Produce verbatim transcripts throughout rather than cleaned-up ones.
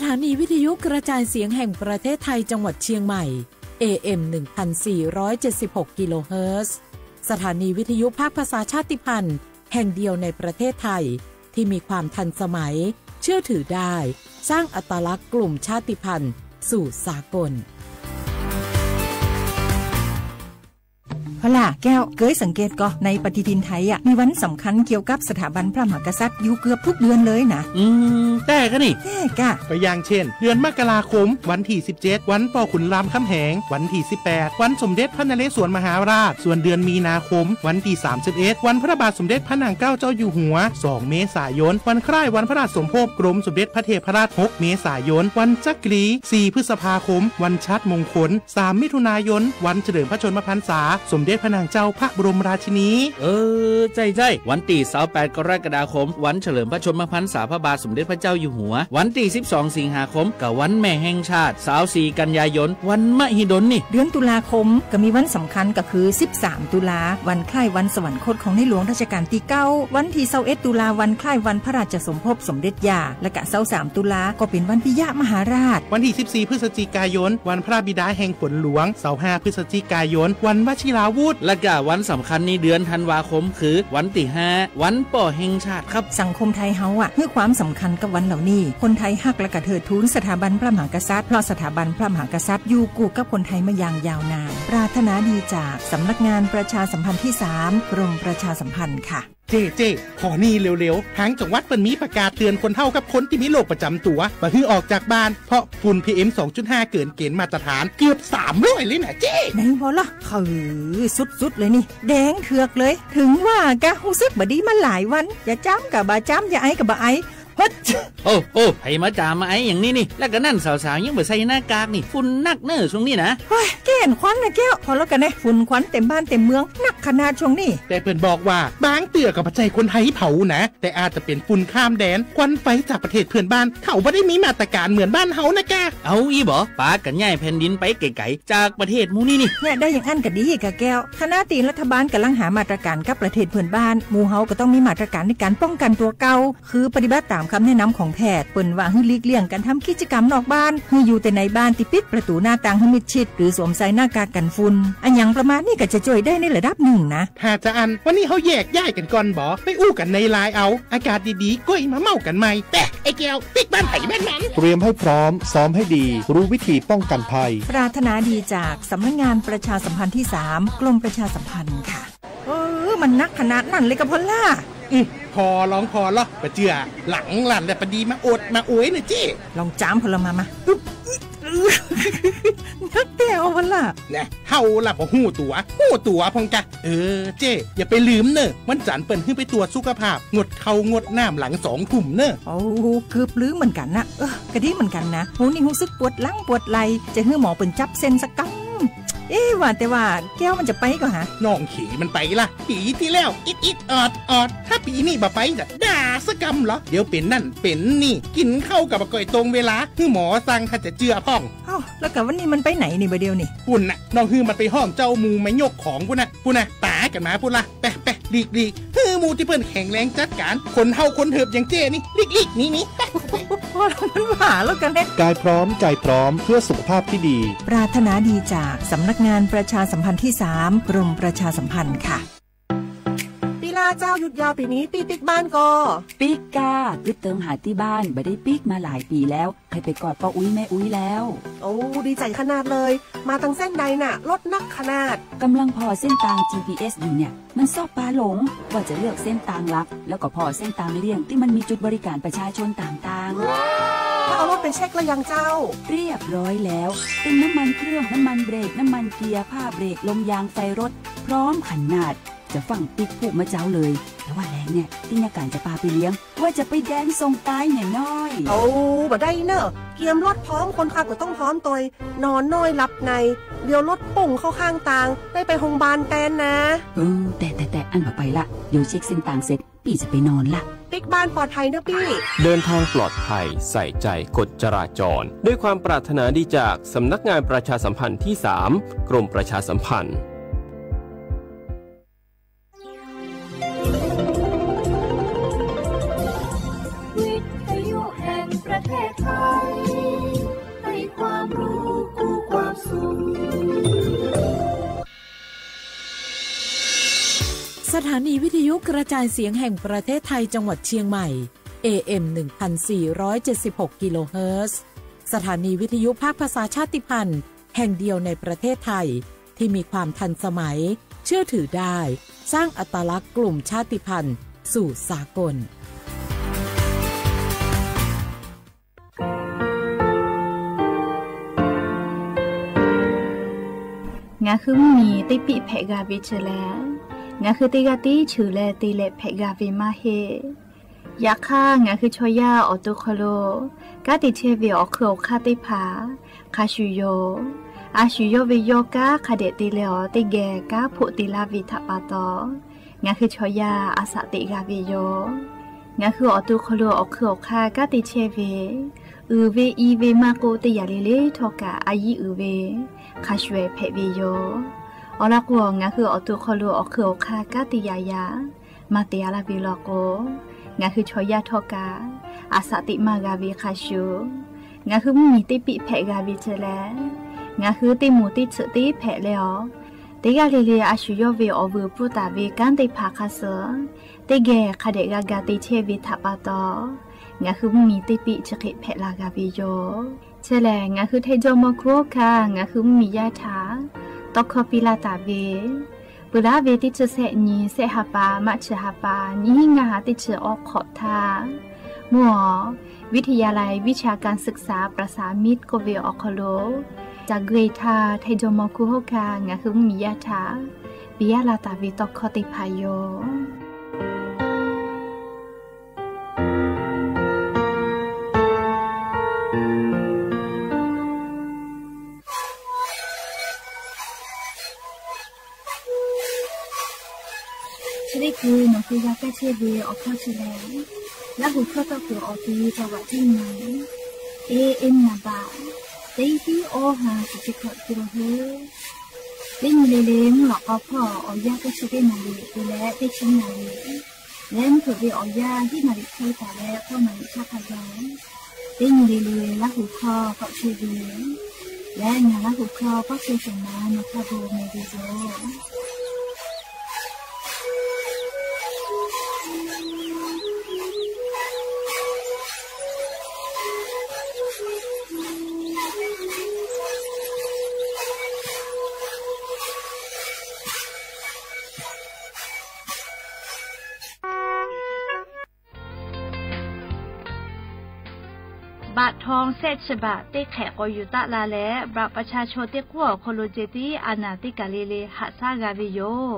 ถานีวิทยุกระจายเสียงแห่งประเทศไทยจังหวัดเชียงใหม่ เอ เอ็ม หนึ่งพันสี่ร้อยเจ็ดสิบหก กิโลเฮิรตซ์ สถานีวิทยุภาคภาษาชาติพันธุ์แห่งเดียวในประเทศไทย ที่มีความทันสมัย เชื่อถือได้ สร้างอัตลักษณ์กลุ่มชาติพันธุ์สู่สากล พอล่ะแก้ว เกยสังเกตก่อ ในปฏิทินไทยอะ มีวันสำคัญเกี่ยวกับสถาบันพระมหากษัตริย์อยู่เกือบทุกเดือนเลยนะ อืม แต๊กะนี่ แต๊กะ ก็อย่างเช่น เดือนมกราคม วันตี้ สิบเจ็ด วันป้อขุนรามคำแหง วันตี้ สิบแปด วันสมเด็จพระนเรศวรมหาราช ส่วนเดือนมีนาคม วันตี้ สามสิบเอ็ด วันพระบาทสมเด็จพระนางเกล้าเจ้าอยู่หัว สองเมษายน วันคล้ายวันพระราชสมภพกรมสมเด็จพระเทพรัตน์ หกเมษายน วันจักรี สี่พฤษภาคม วันชาติมงคล สามมิถุนายน วันเฉลิมพระชนมพรรษาสมเด็จพระนางเจ้าพระบรมราชินี เออ ใจ้ๆ วันตี้ ซาวแปด กรกฎาคม วันเฉลิมพระชนมพรรษาพระบาทสมเด็จพระเจ้าอยู่หัว วันตี้ สิบสอง สิงหาคม ก็วันแม่แห่งชาติ ซาวสี่ กันยายน วันมหิดลนี่ เดือนตุลาคมก็มีวันสำคัญก็คือ สิบสาม ตุลา วันคล้ายวันสวรรคตของในหลวงรัชกาลตี้เก้า วันตี้ ซาวเอ็ด ตุลา วันคล้ายวันพระราชสมภพสมเด็จย่า และก็ ซาวสาม ตุลาก็เป๋นวันปิยมหาราช วันตี้ สิบสี่ พฤศจิกายน วันพระบิดาแห่งฝนหลวง ซาวห้า พฤศจิกายน วันวชิราวุธ และก็วันสำคัญในเดือนธันวาคมคือวันตี้ ห้า วันป้อแห่งชาติครับ สังคมไทยเฮาอะ หื้อความสำคัญกับวันเหล่านี้ คนไทยฮักและก็เทิดทูนสถาบันพระมหากษัตริย์ เพราะสถาบันพระมหากษัตริย์อยู่กู้กับคนไทยมาอย่างยาวนาน ปรารถนาดีจากสำนักงานประชาสัมพันธ์ตี้สาม กรมประชาสัมพันธ์ค่ะ เจ้ เจ้ ขอนี่เร็วๆ ทางจังหวัดเปิ้นมีประกาศเตือนคนเฒ่ากับคนตี้มีโรคประจ๋ำตั๋ว บ่หื้อออกจากบ้าน เพราะฝุ่น พีเอ็ม สองจุดห้า เกินเกณฑ์มาตรฐานเกือบ สามร้อย เลยนะเจ้ ไหนบ่ล่ะ คือสุดๆ เลยนี่ แดงเถือกเลย เถิงว่ากะฮู้สึกบ่ดีมาหลายวัน จะจ๋ำกะบ่จ๋ำ จะไอก็บ่ไอ เฮ้ย โอ้ โอ้ ใผมาจ๋ำมาไออย่างนี้นี่ และก็นั่นสาวๆ ยังบ่ใส่หน้ากากนี่ ฝุ่นนักเน่อช่วงนี้นะ เฮ้ย เก้นควันนะแก้ว พอแล้วกะแน่ ฝุ่นควันเต็มบ้านเต็มเมือง นักขนาดช่วงนี้ แต่เปิ้นบอกว่า บางเตื้อก็บ่ใจ้คนไทยเผานะ แต่อาจจะเป๋นฝุ่นข้ามแดน ควันไฟจากประเทศเพื่อนบ้าน เขาบ่ได้มีมาตรการเหมือนบ้านเฮานะกะ เอาอี้บ่ ปากั๋นย้ายแผ่นดินไปไก๋ๆ จากประเทศหมู่นี้นี่ เนี่ย ได้อย่างอั้นก็ดีกะแก้ว ขณะตี้รัฐบาลก่ำลังหามาตรการกับประเทศเพื่อนบ้าน หมู่เฮาก็ต้องมีมาตรการในก๋านป้องกั๋นตั๋วเก่า คือปฏิบัติต๋ามกำแนะนำของแพทย์ เปิ้นว่าหื้อหลีกเลี่ยงก๋านทำกิจกรรมนอกบ้าน หื้ออยู่แต่ในบ้านตี้ปิดประตู๋หน้าต่างหื้อมิดชิด หรือสวมใส่หน้ากากกั๋นฝุ่น อะหยังประมาณนี้ก็จะจ้วยได้ในระดับนึ่งนะ ถ้าจะอั้น วันนี้เฮาแยกย้ายกั๋นก่อนบ่ ไปอู้กั๋นในไลน์เอา อากาศดีๆ ก้อยมาเม้ากั๋นใหม่ แต่ไอ้แก้ว ปิ๊กบ้านไผบ้านมัน เตรียมให้พร้อม ซ้อมให้ดี รู้วิธีป้องกันภัย ปรารถนาดีจากสำนักงานประชาสัมพันธ์ตี้สาม กรมประชาสัมพันธ์ค่ะ เออ มันนักขนาดนั้นเลยกะพอล่ะ อืม พอลองพอลอ บ่เจื้อ หลังลั่นแล้วปะดีมาโอดมาโอยเน่อเจ้ ลองจ๋ำพอละมา มา อึ๊บ นักแต๊วพอล่ะ แน่ เฮาละบ่ฮู้ตั๋ว ฮู้ตั๋วพ่องกะ เออ เจ้ อย่าไปลืมเน่อ วันจั๋นเปิ้นหื้อไปตรวจสุขภาพ งดข้าวงดน้ำหลังสองทุ่มเน่อ โอ้ เกือบลืมเหมือนกั๋นนะ เออ กะดีเหมือนกั๋นนะ หมู่นี้ฮู้สึกปวดหลังปวดไหล่ จะหื้อหมอเปิ้นจับเส้นสักกำ เอ๊ะ ว่าแต่ว่าแก้วมันจะไปก่อหา น้องเขยมันไปละ ปี๋ตี้แล้ว อิดอิดออดออด ถ้าปี๋นี้บ่ไปจะด่าสักกำเหรอ เดี๋ยวเป๋นนั่นเป๋นนี่ กิ๋นข้าวก็บ่ก้อยตรงเวลา หื้อหมอสั่งถ้าจะเจื้อพ่อง เอ้า แล้วกะวันนี้มันไปไหนนี่บ่าเดี่ยวนี่ ปุ้นน่ะ น้องหื้อมันไปฮ้องเจ้าหมู่มายกของปุ้นน่ะ ปุ้นน่ะ ป๋ากั๋นมาปุ้นละ ไปไป หลีกหลีก หื้อหมู่ตี้เปิ้นแข็งแรงจัดก๋าน คนเฒ่าคนเถิบอย่างเจ้นี่ หลีกหลีก หนีหนี ไปไป พอแล้ว มันว่าแล้วกะแน่ กายพร้อม ใจพร้อม เพื่อสุขภาพที่ดี ปรารถนาดีจากสำนักงานประชาสัมพันธ์ตี้สาม กรมประชาสัมพันธ์ค่ะ ติลาเจ้า หยุดยาวปี๋นี้ ปี้ปิ๊กบ้านก่อ ปิ๊กก้า กึ๊ดเติมหาตี้บ้าน บ่ได้ปิ๊กมาหลายปี๋แล้ว ใค่ไปกอดป้ออุ๊ยแม่อุ๊ยแล้ว โอ้ ดีใจ๋ขนาดเลย มาตางเส้นใดน่ะ รถนักขนาด ก่ำลังผ่อเส้นตาง จีพีเอส อยู่เนี่ย มันซอบปาหลง ว่าจะเลือกเส้นตางหลัก แล้วก็ผ่อเส้นตางเลี่ยงตี้มันมีจุดบริก๋านประชาชนต่างๆ แล้วเอารถไปเช็คแล้วยังเจ้า เรียบร้อยแล้ว เต็มน้ำมันเครื่อง น้ำมันเบรก น้ำมันเกียร์ ผ้าเบรก ลมยาง ไฟรถ พร้อมขนาด จะฟั่งปิ๊กพูดเมื่อเจ๊าเลย แต่ว่าแลงเนี่ย ตี้ยะก๋านจะปาไปเลี้ยง ว่าจะไปแดนส่งตายแหน่น้อย เอา บ่ได้เน่อ เกียมรถพร้อม คนขับก็ต้องพร้อมตวย นอนน้อยหลับใน เดี๋ยวรถปุ้งเข้าข้างตาง ได้ไปโฮงบาลแตนนะ เออ แต่ แต่ แต่ อั้นบ่ไปละ เดี๋ยวเช็คเส้นตางเสร็จ ปี้จะไปนอนละ ปิ๊กบ้านปลอดภัยเน่อปี้ เดินทางปลอดภัย ใส่ใจกฎจราจร ด้วยความปรารถนาดีจากสำนักงานประชาสัมพันธ์ตี้สาม กรมประชาสัมพันธ์ วิทยุแห่งประเทศไทย สถานีวิทยุกระจายเสียงแห่งประเทศไทยจังหวัดเชียงใหม่ เอเอ็ม หนึ่งพันสี่ร้อยเจ็ดสิบหก กิโลเฮิรตซ์ สถานีวิทยุภาคภาษาชาติพันธุ์แห่งเดียวในประเทศไทย ที่มีความทันสมัย เชื่อถือได้ สร้างอัตลักษณ์กลุ่มชาติพันธุ์สู่สากล ငါဃုမီးတ့ပံၣ်ဖဲးဂၤဝဲဆၢလဲၣ်, ငါဃုတ့ဂၤတ့ဆၢလဲၣ် တ့လဲၣ်ဖဲးဂၤဝဲမးဟ့ၣ်. ယခါ ငါဃုဆီယၢ်အီၣ်တူၢ်ခီလိာ် ကါတ့ဆဲးဝဲအီၣ်ခုၣ်အီၣ်ခါတ့ၢ်ဖး ခါဆူၣ်ယိာ်, အါဆူၣ်ယိာ်ဝဲယိာ်ကါ ခါဒဲးတ့လဲၣ်အီၤ တ့ၢ်ဂဲၤကါဖိးတ့လၢဝဲထးပာ်တီၤ, ငါဃုဆီယၢ်အသးတ့ဂၤဝဲယိာ်. ငါဃုအီၣ်တူၢ်ခီလိာ်အီၣ်ခုၣ်အီၣ်ခါ ကါတ့ဆဲးဝဲ အုၣ်ဝဲအံၤဝဲမးကိးတ့ၢ်ယၤလံလံထီၣ်ကး အယံၤအုၣ်ဝဲ ခါဆူၣ်ဖဲးဝဲယိာ်. အီၤလီၤကိး ငါဃုအီၣ်တူၢ်ခီလိာ်အီၣ်ခုၣ်အီၣ်ခါ ကါတ့ၢ်ယၤယၤ မၤတ့ၢ်အါလၢဝဲလီၤကိး, ငါဃုဆီယၢ်ထီၣ်ကး အသးတ့မးဂၤဝဲခါဆူၣ်. ငါဃုမီးတ့ပံၣ်ဖဲးဂၤဝဲဆၢလဲၣ်, ငါဃုတ့မိၢ်တ့ဆၢတ့ဖဲးလဲၣ်အီၤ, တ့ၢ်ဂၤလံလံ အါဆူၣ်ယိာ်ဝဲအီၣ်ဝဲပူတၢ်ဝဲ ကါတ့ၢ်ဖးခါစၢၤ, တ့ၢ်ဂဲၤ ခါဒဲးဂၤဂၤတ့ဆဲးဝဲထးပာ်တီၤ, ငါဃုမီးတ့ပံၣ်ဆၢဃ့ဖဲးလၢဂၤဝဲယိာ်. ဆၢလဲၣ် ငါဃုထဲဒိၣ်မီၤခူဟီၣ်ခါ ငါဃုမီးယၢ်ထး တီခီပံလၢတၢ်ဝဲ ပှၤလၢအဝဲတ့ဆၢဆဲးနံၤ ဆဲးဟးပၢ မးဆၢဟးပၢ နံၣ်ဟံၣ်ငါဟးတ့ဆၢအီၣ်ခိးထါ, မ့ၢ်အီၤ ဝိทยาลัยวิชาการศึกษาประสามิตร ကိးဝဲအီၤခီလိာ်, တၢ်ဂ့ၢ်ထါ ထဲဒိၣ်မီၤခူဟီၣ်ခါ ငါဃုမီးယၢ်ထး ပံယၢ်လၢတၢ်ဝဲတီခီတ့ၢ်ဖးယိာ်. ဆၢဒ့ၣ်ခု နီၢ်ဃုဂၤကဲဆ့ဝဲအီၣ်ခိးဆၢလဲၣ်, လၢဟူၣ်ခိၣ်တီၢ်ခိၣ်အီၤ တီဝးထံနံၤ เอเอ็ม နံပါတ် တဆံခွံ กิโลเฮิรตซ์ တနံၤလၢလၢ မုၢ်လီၤကီဖီၣ် အီၣ်ယၢ်ကဲဆ့တ့ၢ်နၣ်ရံၣ် တုၤလၢတဆံနၣ်ရံၣ် လၢမုၢ်ထူၣ်ဝဲအီၣ်ယၢ် ဟံၣ်နၣ်ရံၣ်ခွံသးလၢ ဃိးနၣ်ရံၣ်ဆၣ်ခါယီၤ, တနံၤလၢလၢ လၢဟူၣ်ခိၣ်ကီၣ်ဆ့ဝဲ လၢညါလၢဟူၣ်ခိၣ်ကီၣ်ဆ့ သ့ၣ်မၤ နီၢ်ခိၣ်ဘိမ့ၢ်ဒ်သိး บัตรทองแซะฉบับ တ့ခဲးကိးယူၤတၢ်လၢ်လၢ บัตรประชาชน တ့ကူၣ်အီၤခီလိာ်စဲး တံၢ်အနၢ်တံၢ်ကးလံလံ ဟးဆှဲးဂၤဝဲယိာ်.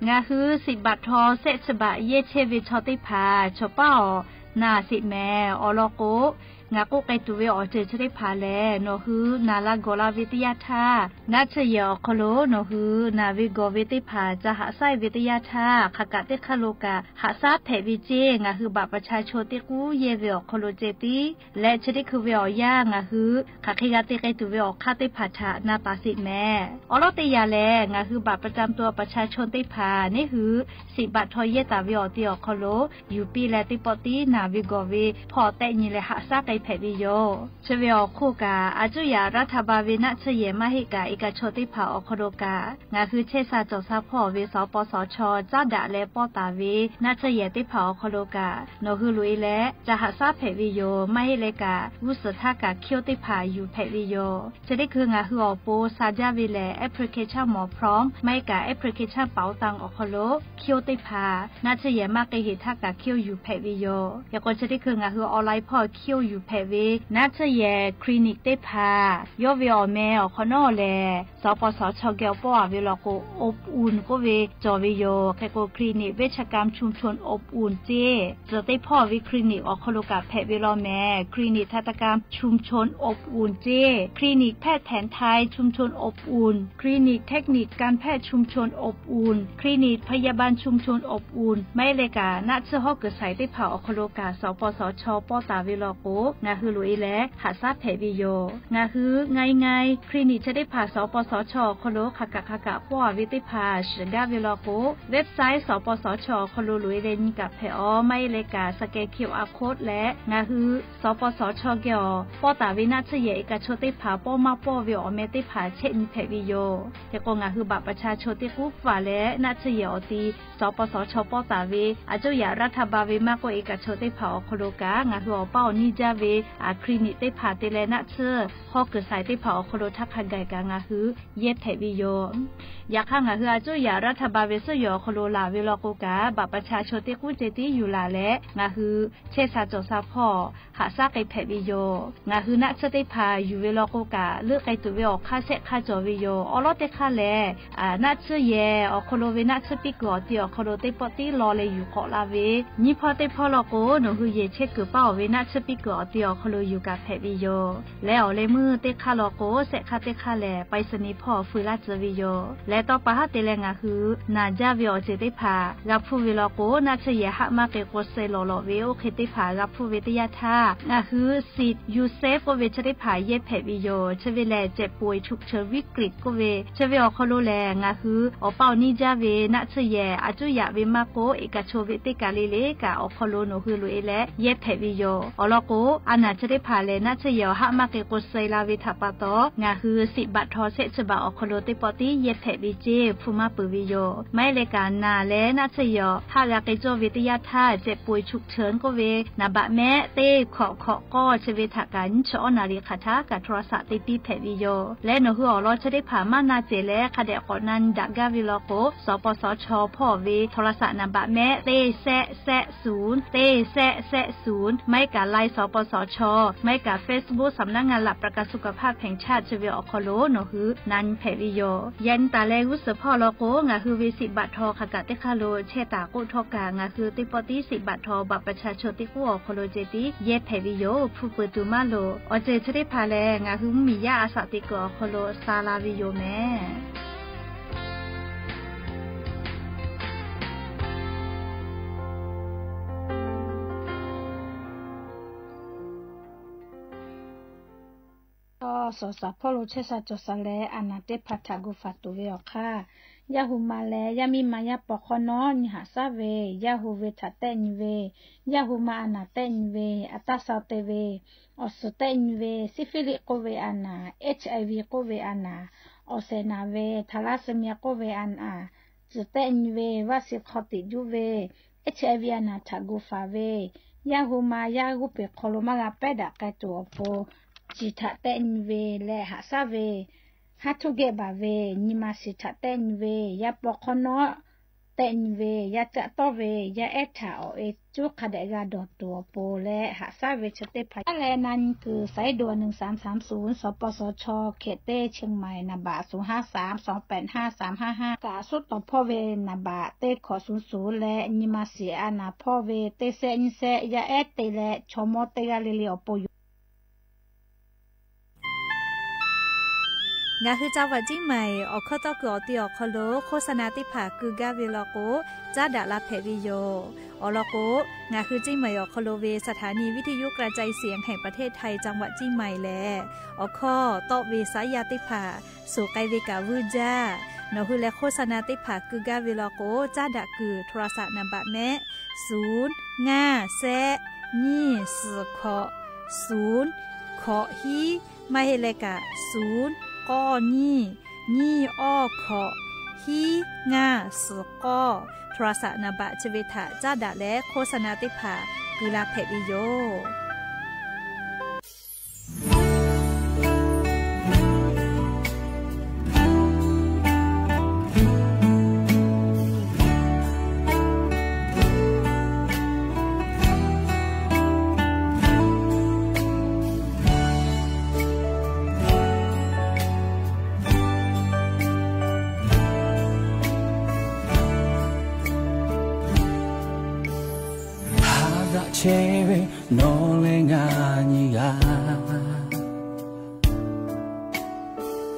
ငါဃု สิทธิ์บัตรทองแซะฉบับ ယဲၢ်ဆဲးဝဲဆီတ့ၢ်ဖး ဆီၣ်ပာ်အီၤ နၢ်သ့ၣ်မဲာ် အီၤလီၤကိး ငါကိးကဲတုၤဝဲအီၤ စဲးဆီတ့ၢ်ဖးလဲၣ် နီၢ်ဃု နၢ်လၢဂီၤလၢ်ဝဲတယၢ်ထါ နၢ်ဆၢၣ်ယဲၢ်အီၤခီလိာ် နီၢ်ဃု နၢ်ဝဲဂီၤဝဲတ့ၢ်ဖး စးဟးဆှဲးဝဲတယၢ်ထါ ခးကးတ့ၢ်ခါလိာ်ကး ဟးဆှဲးဖဲးဝဲစ့ ငါဃု บัตรประชาชน တ့ကူၣ်ယဲၢ်ဝဲအီၤခီလိာ်စဲး တံၢ် လၢဆၢတ့ၢ်ခုဝဲအီၤယၢ် ငါဃု ခးဃ့ဂၤတ့ၢ်ကဲတုၤဝဲအီၤခါတ့ၢ်ဖးထး နၢ်ပာ်သ့ၣ်မဲာ် အီၤလီၤတယၢ်လဲၣ် ငါဃု บัตรประจำตัวประชาชน တ့ၢ်ဖး န့ၣ်ဟု สิทธิ์บัตรทอง ယဲၢ်တၢ်ဝဲအီၤတ့ၢ်အီၤခီလိာ် ယူၤပ့လဲၣ်တ့ၢ်ပီၣ်တံၢ် နၢ်ဝဲဂီၤဝဲ ဖီၣ်တဲာ်ညံလဲၣ် ဟးဆှဲးကဲဖဲးဝဲယိာ်. ဆၢဝဲအီၤခိၣ်ကး အစူၢ်ယၢ်ရးထးဘးဝဲ နၢ်ဆၢၣ်ယဲၢ် မ့ၢ်ဟ့ၣ်ကး เอกชน တ့ၢ်ဖးအီၤခီလိာ်ကး ငါဃု ဆဲးစး စီၤဆါဖီၣ်ဝဲ စပစချ စးဒၣ်လဲာ်ပီၢ်တၢ်ဝဲ နၢ်ဆၢၣ်ယဲၢ်တ့ၢ်ဖးအီၤခီလိာ်ကး နီၢ်ဃုလိာ်အံၤလဲၣ် စးဟးဆှဲးဖဲးဝဲယိာ် မ့ၢ်ဟ့ၣ်လဲၣ်ကး ဂုာ်စၢၤထးကး ခိၣ်တ့ၢ်ဖး ယူၤဖဲးဝဲယိာ်. ဆၢတ့ၢ်ခု ငါဃု အီၤပိ စးဒၣ်ဝဲလဲၣ် application မီၤ พร้อม မ့ၢ်ဟ့ၣ်ကး application เป๋าตังอီၤခီလိာ် ခိၣ်တ့ၢ်ဖး နၢ်ဆၢၣ်ယဲၢ် မ့ၢ်ကဟ့ၣ်ထးကး ခိၣ်ယူၤဖဲးဝဲယိာ်. ယဲၢ်ကိး ဆၢတ့ၢ်ခု ငါဃု online ဖီၣ် ခိၣ်ယူၤဖဲးဝဲ နၢ်ဆၢၣ်ယဲၢ် clinic တ့ၢ်ဖး ယီၢ်ဝဲအီၤမဲာ် အီၤခီနီၣ်လဲၣ် စပစချ ကဲအီၤပီၢ်အဝဲလီၤကိး อบอุ่น ကိးဝဲ ကၠီၤဝဲယိာ်. ဃဲးကိး คลินิกเวชกรรมชุมชนอบอุ่น စ့ စၢၤတ့ၢ်ဖီၣ်ဝဲ คลินิก အီၤခီလိာ်ကးဖဲးဝဲလီၤမဲာ် คลินิกทันตกรรมชุมชนอบอุ่น စ့ คลินิกแพทย์แผนไทยชุมชนอบอุ่น คลินิกเทคนิคการแพทย์ชุมชนอบอุ่น คลินิกพยาบาลชุมชนอบอุ่น မ့ၢ်ဟ့ၣ်လဲၣ်ကး နၢ်ဆၢၣ်ဟီၣ်ကၢၢ်စဲးတ့ၢ်ဖးအီၤခီလိာ်ကး စပစချ ပီၢ်တၢ်ဝဲလီၤကိး ငါဟူလိူဝ်အီၤလၢ ဟးဆှဲဖဲးဝံၤယိာ်။ ငါဟူငိုင်ငိုင် ခလီနံၣ်သ့ၣ်တဖၣ် စပစချ အခီပညီ ခးကးခးကး ပှဲၤဝဲသ့ၣ်တဖၣ် စူးကါဝဲလီၤကိး ဝဲပ်ၣ်ဆိုက် စပစချ အခီပညီ လိူဝ်အီၤလၢ နံၤကးဖဲးအီၤ မ့ၢ်လၢကး စကဲ QR code လၢ ငါဟူ စပစချ ကဲအီၤ ပီၣ်တၢ်ဝဲ နၢ်ဆံးယဲၢ် အ့ကဆိသ့ၣ်တဖၣ် ပီၣ်မၢပီၣ်ဝဲအီၤ မ့ၢ်သ့ၣ်တဖၣ် ဆဲးနံၤဖဲးဝံၤယိာ်။ ဟဲကိး ငါဟူ ဘးပဆါဆိသ့ၣ်ကိးဖၣ်လၢ နၢ်ဆံးယဲၢ်အီၤတံၢ် စပစချ ပီၣ်တၢ်ဝဲ အစိယၤရးထၢၣ်ဘၣ်ဝဲ မၢ်ကိး အ့ကဆိသ့ၣ်တဖၣ် အခီပညီ ကး ငါဟူ အပၢ်အီၤနံၤကါဝဲ အခလီနံၣ်သ့ၣ်တဖၣ် တ့လၢနၢ်ဆံး ဟီၣ်ကၢၢ်စဲးသ့ၣ်တဖၣ် အခီပညီ ထးခးဂဲၤကး ငါဟူ ယဲၢ်ဖဲးဝံၤယိာ်။ ယခါ ငါဟူ အစိယၤရးထၢၣ်ဘၣ်ဝဲ စိယဲၢ် အခီပညီ လၢ်ဝဲလီၤကိးကး ဘးပဆါဆိသ့ၣ်ကိး စ့တံယူၤလၢ်လၢ ငါဟူ ဆဲးစးစီၤစးဖီၣ် ဟးဆှဲက့ၤဖဲးဝံၤယိာ်။ ငါဟူ နၢ်ဆံးသ့ၣ်တဖၣ် ယူၤဝဲလီၤကိးကး လၢကဲတုၤဝဲ အီၣ်ခါဆဲးခါစီၤဝံၤယိာ်။ အီၤလီၤတ့ၢ်ခါလဲၣ် အ နၢ်ဆံးယဲၢ် အခီပညီဝဲ နၢ်ဆံးပံၣ်ကုၢ်အီၤတံၢ် အခီပညီ သ့ၣ်ပီၣ်တံၢ်လီၤလၢ ယူၤကိးလၢ်ဝဲ နံၤဖီသ့ၣ်ဖီလီၤကိး နဟူ ယဲၢ်ဆဲးကုၢ်ပာ်အီၤဝဲ နၢ်ဆံးပံၣ်ကုၢ်အီၤတံၢ် အခီပညီ ယူၤကးဖဲးဝံၤယိာ်။ လဲၤအီၤလၢမုၢ်တ့ၢ်ခါလီၤကိး ဆဲးခါတ့ၢ်ခါလဲၣ် ပၢၢ်စနံၤဖီၣ် ဖုးလၢ်စၢၤဝံၤယိာ်။ လဲၤတီၤပာ်ဟးတ့ၢ်လၢ ငါဟူ နၤကါဝဲအီၤ စ့တ့ၢ်တဖၣ် ဂၤဖုးဝဲလီၤကိး နၢ်ဆံးယဲၢ် ဟးမၢ်က့ၤ ကိးစဲးလီၤလီၤဝဲ အိၣ်ခ့သ့ၣ်တဖၣ် ဂၤဖုးဝဲတယၢ်ထၢၣ် ငါဟူ စံး ယူၤစဲး ကိးဝဲ ဆံးသ့ၣ်တဖၣ် ယဲၢ်ဖဲးဝံၤယိာ်။ ဆၢဝဲလဲၣ် เจ็บป่วยฉุกเฉิน วิกฤต ကိးဝဲ ဆၢဝဲ အခီပညီလဲၣ် ငါဟူ အပၢ်အီၤနံၤကါဝဲ နၢ်ဆံးယဲၢ် အစိယၤဝဲ မၢ်ကိး အ့ကဆိဝဲ သ့ၣ်ကးလံလၢကး အခီပညီ နဟူလိူဝ်အီၤလၢ ယဲၢ်ဖဲးဝံၤယိာ်။ အီၤလီၤကိး အနၢ်ဆံးသ့ၣ်တဖၣ်လဲၣ် နၢ်ဆံးယဲၢ် ဟးမၢ်က့ၤ ကိးစဲးလီၤဝဲ ထးပာ်တီၤ ငါဟူ စံးဘၣ်ထီၣ် ဆဲးဆံးဘၣ် အခီပညီ သ့ၣ်ပီၣ်တံၢ် ယဲၢ်ဖဲးဝံၤစ့ ဖုးမၢ်ပၢၢ်ဝံၤယိာ်။ မ့ၢ်လၢကး နၤလဲၣ် နၢ်ဆံးယဲၢ် ဟးဂၤက့ၤကၠီဝဲတယၢ်ထၢၣ် เจ็บป่วยฉุกเฉิน ကိးဝဲ နဘၣ်မဲး သ့ၣ်ခီၣ်ခီၣ်ကီၢ် ဆၢဝဲထးကး နံၣ်ဆံအီၣ်နၣ်ရံၣ် ခးထးကး โทรศัพท์ သ့ၣ်တံၢ်ဖဲးဝံၤယိာ်။ လဲၤနဟူ အီၤလီၤ ဆံးသ့ၣ်တဖၣ် မ့ၢ်နၤစဲးလဲၣ် ခးဒဲးကိးနၤ နဒၣ်ကါဝဲလီၤကိး စပစချ ဖီၣ်ဝဲ โทรศัพท์ နဘၣ်မဲး သ့ၣ်သၢသၢသုၣ် သ့ၣ်သၢသၢသုၣ် မ့ၢ်ကး ไลน์ สปสช မ့ၢ်ကး Facebook สำนักงานหลักประกันสุขภาพแห่งชาติ ဆၢဝဲ အခီပညီ နဟူ နၤနံၤဖဲးဝံၤယိာ်။ ယဲၢ်နံၤတၢ်လဲၤဂုာ်စၢဖီၣ်လီၤကိး ငါဟူဝဲ စံးဘၣ်ထီၣ် ခးကးတ့ၢ်ခါလိာ် ဆဲးတၢ်ကိးထီၣ်ကး ငါဟူ သ့ၣ်ပီၣ်တံၢ် စံးဘၣ်ထီၣ် ဘၣ်ပဆါဆိသ့ၣ်ကိး အခီပညီ စ့တံၢ် ယဲၢ်ဖဲးဝံၤယိာ် ဖုးပၢၢ်တုၤမၢ်လိာ် အီၤစ့း ဆံးသ့ၣ်တဖၣ်လဲၣ် ငါဟူ မံၤယါအသးသ့ၣ်ကိး အခီပညီ စါလီၤဝံၤယိာ်မ့ၢ် စီၤစးဖီၣ်လိာ် ဆဲးစးစီၤစးလဲၣ် အနၢ်သ့ၣ်တဖၣ် ထးဂုၤဖးတူာ်ဝဲအီၤခါ ယၢ်ဟူမးလဲၣ် ယၢ်မံမၤ ယၢ်ပိာ်ခီနီၣ် နံၤဟးဆှဲဝဲ ယၢ်ဟူဝဲ ထးတဲာ်နံၤဝဲ ယၢ်ဟူမး အနၢ်တဲာ်နံၤဝဲ အတၢ်စီၤတဲာ်ဝဲ အီၣ်စူးတဲာ်နံၤဝဲ စံဖိလိပ် ကိးဝဲအနၢ် HIV ကိးဝဲအနၢ် အီၣ်စဲးနၢ်ဝဲ ทาลัสซีเมีย ကိးဝဲအနၢ် စူးတဲာ်နံၤဝဲ ဝါစံခီၣ်တံၢ်ဒူဝဲ HIV အနၢ် ထးဂုၤဖးဝဲ ယၢ်ဟူမး ယၢ်ဂုၢ်ပှ့ၤခီလိာ် မၤဂ့ၤပဲဒၣ်ကဲတူာ်အပူၤ စံးထးတဲာ်နံၤဝဲ လဲၤဟးဆှဲဝဲ ဟးထူၣ်ဂဲၤဘၣ်ဝဲ နံၤမၤစံးထးတဲာ်နံၤဝဲ ယၢ်ပိာ်ခီနီၣ် တဲာ်နံၤဝဲ ယၢ်ကၠးတီၢ်ဝဲ ယၢ်အဲၣ်ထးအီၣ်အ့ ကၠိခးဒဲးဂၤဒီးတူာ်အပူၤ လဲၤဟးဆှဲဝဲ ဆံးသ့ၣ်တဖၣ် လဲၤနၤနံၤကုာ် สายด่วน หนึ่งสามสามศูนย์ สปสช เขตเต้ เชียงใหม่ နံပါတ် ศูนย์ห้าสาม สองแปดห้า สามห้าห้า ကးဆူတီၤဖီၣ်ဝဲ နံပါတ် သ့ၣ်ခီၣ် ศูนย์ศูนย์ လဲၣ် နံၤမၤစံးအနၢ်ဖီၣ်ဝဲ သ့ၣ်သၢနံၣ်သၢ ယၢ်အဲၣ်တ့လဲၣ် ဆိကမိၣ်တ့ၢ်ဂၤလံလံအပူၤယိာ် ငါဟူ จังหวัดเชียงใหม่ အိၣ်ခီၣ်ထီၣ်ကုာ်အီၤတံၢ် အခီပညီ โฆษณาသ့ၣ်တဖၣ် ကုာ်ကဒါဝဲလီၤကိး ကဒါဒၣ်လၢဖဲးဝံၤယိာ် အီၤလီၤကိး ငါဟူ เชียงใหม่ အခီပညီဝဲ สถานีวิทยุกระจายเสียงแห่งประเทศไทย จังหวัดเชียงใหม่ လဲၣ် အိၣ်ခီၣ်ထီၣ်ဝဲ สายยาသ့ၣ်တဖၣ် ဆိၣ်ကဲဝဲကးဝူကၠါ နဟူလဲၤ โฆษณาသ့ၣ်တဖၣ် ကုာ်ကဒါဝဲလီၤကိး ကဒါဒၣ်ကုာ် โทรศัพท์ နံပါတ် မ့ၢ် ศูนย์ห้าแปด ยี่สิบเก้า ศูนย์เก้าห้า မ့ၢ်ဟဲလဲၣ်ကး ศูนย์เก้ายี่ ยี่สิบเก้า ห้าห้าเก้า โทรศัพท์ နံပါတ် ဆၢဝဲထး ကဒါဒၣ်လဲၣ် โฆษณาသ့ၣ်တဖၣ် ကုာ်လၢဖဲးဝံၤယိာ် ဟါဒၣ်ဆဲးဝဲ နီၢ်လၢငါညံဂၤ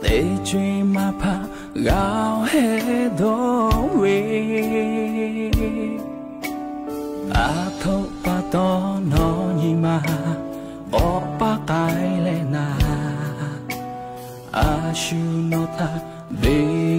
သ့ၣ်ဆွံမၤဖးဂၤဟဲဒိးဝဲ အထိၣ်ပှၤတီနီၢ်ညံမၤ အီ ရှုၼေၣ်ထၢၣ် ဘႄႇယူႇလၢ်လႄႈ ဢူး ၽူႈသံပၢ်တေႃႇယိင်းမႃးပၢႆႈဝေႇလႃး ဢႃႇ ရှုၼေၣ်ထၢၣ် လႄႈ ၽူႈၸၢႆးလၢ်လႄႈ ႁႃႉဝေႇယိင်းမႃးၸႃႉထႃႉ ၼေႃႈ တေႃႇၶျဵတ်ႉလဝ်ႈလေႃး ငႃးပေႃးၶႃႈၶႂ်ႈၽႄႈတူၺ်း မႃးတေႃႇလီ ၼေႃႈပႃႈၼေႃႈ ဢေႇၼႃႇ ၼေႃႈဝီႇၼေႃႈယိင်းလႃႇ ၶျေႃးၸိူဝ်းမႃး ၸူးလႄႈလႃႈ ငႃးႁႃႉဝေႃးၸႃႇလႄႈလႃႈ ၼေႃႈလႄႈငႃး ၵႃႈၽၢၼ်ႇတႃႉဢေႃႈ ၼွင်ႉပေႃႈဢေႃႈပေႃႈ ၸူဝ်းမႃးၸႂ်လႄႈလႃႈ။ ၽူႈသံပၢ်တေႃႇယိင်းမႃးပၢႆႈဝေႇလႃး ဢႃႇ ၸူးၼေႃႈထႃႈ လႄႈ ၽူႈၸၢႆးလၢဝ်လႄႈ ႁႃႉဝေႇယိင်းမႃးၸႃႉထႃႉ ၼေႃႈ တေႃႇၶျဵတ်ႉလဝ်ႈလေႃး ငႃးပေႃးၶႃႈၶႂ်ႈၽႄႈတူၺ်း မႃးတေႃႇလီ ၼေႃႈပႃႈၼေႃႈ ဢေႇၼႃႇ ၼေႃႈဝီႇၼေႃႈယိင်းၼႃႇ ၶျေႃးၸိူဝ်းမႃး ၸူးလႄႈလႃႈ ငႃးႁႃႉဝေႃးၸႃႇလႄႈလႃႈ ၼေႃႈလႄႈငႃး ၵႃႈၽၢၼ်ႇတႃႉဢေႃႈ ၼေႃႈ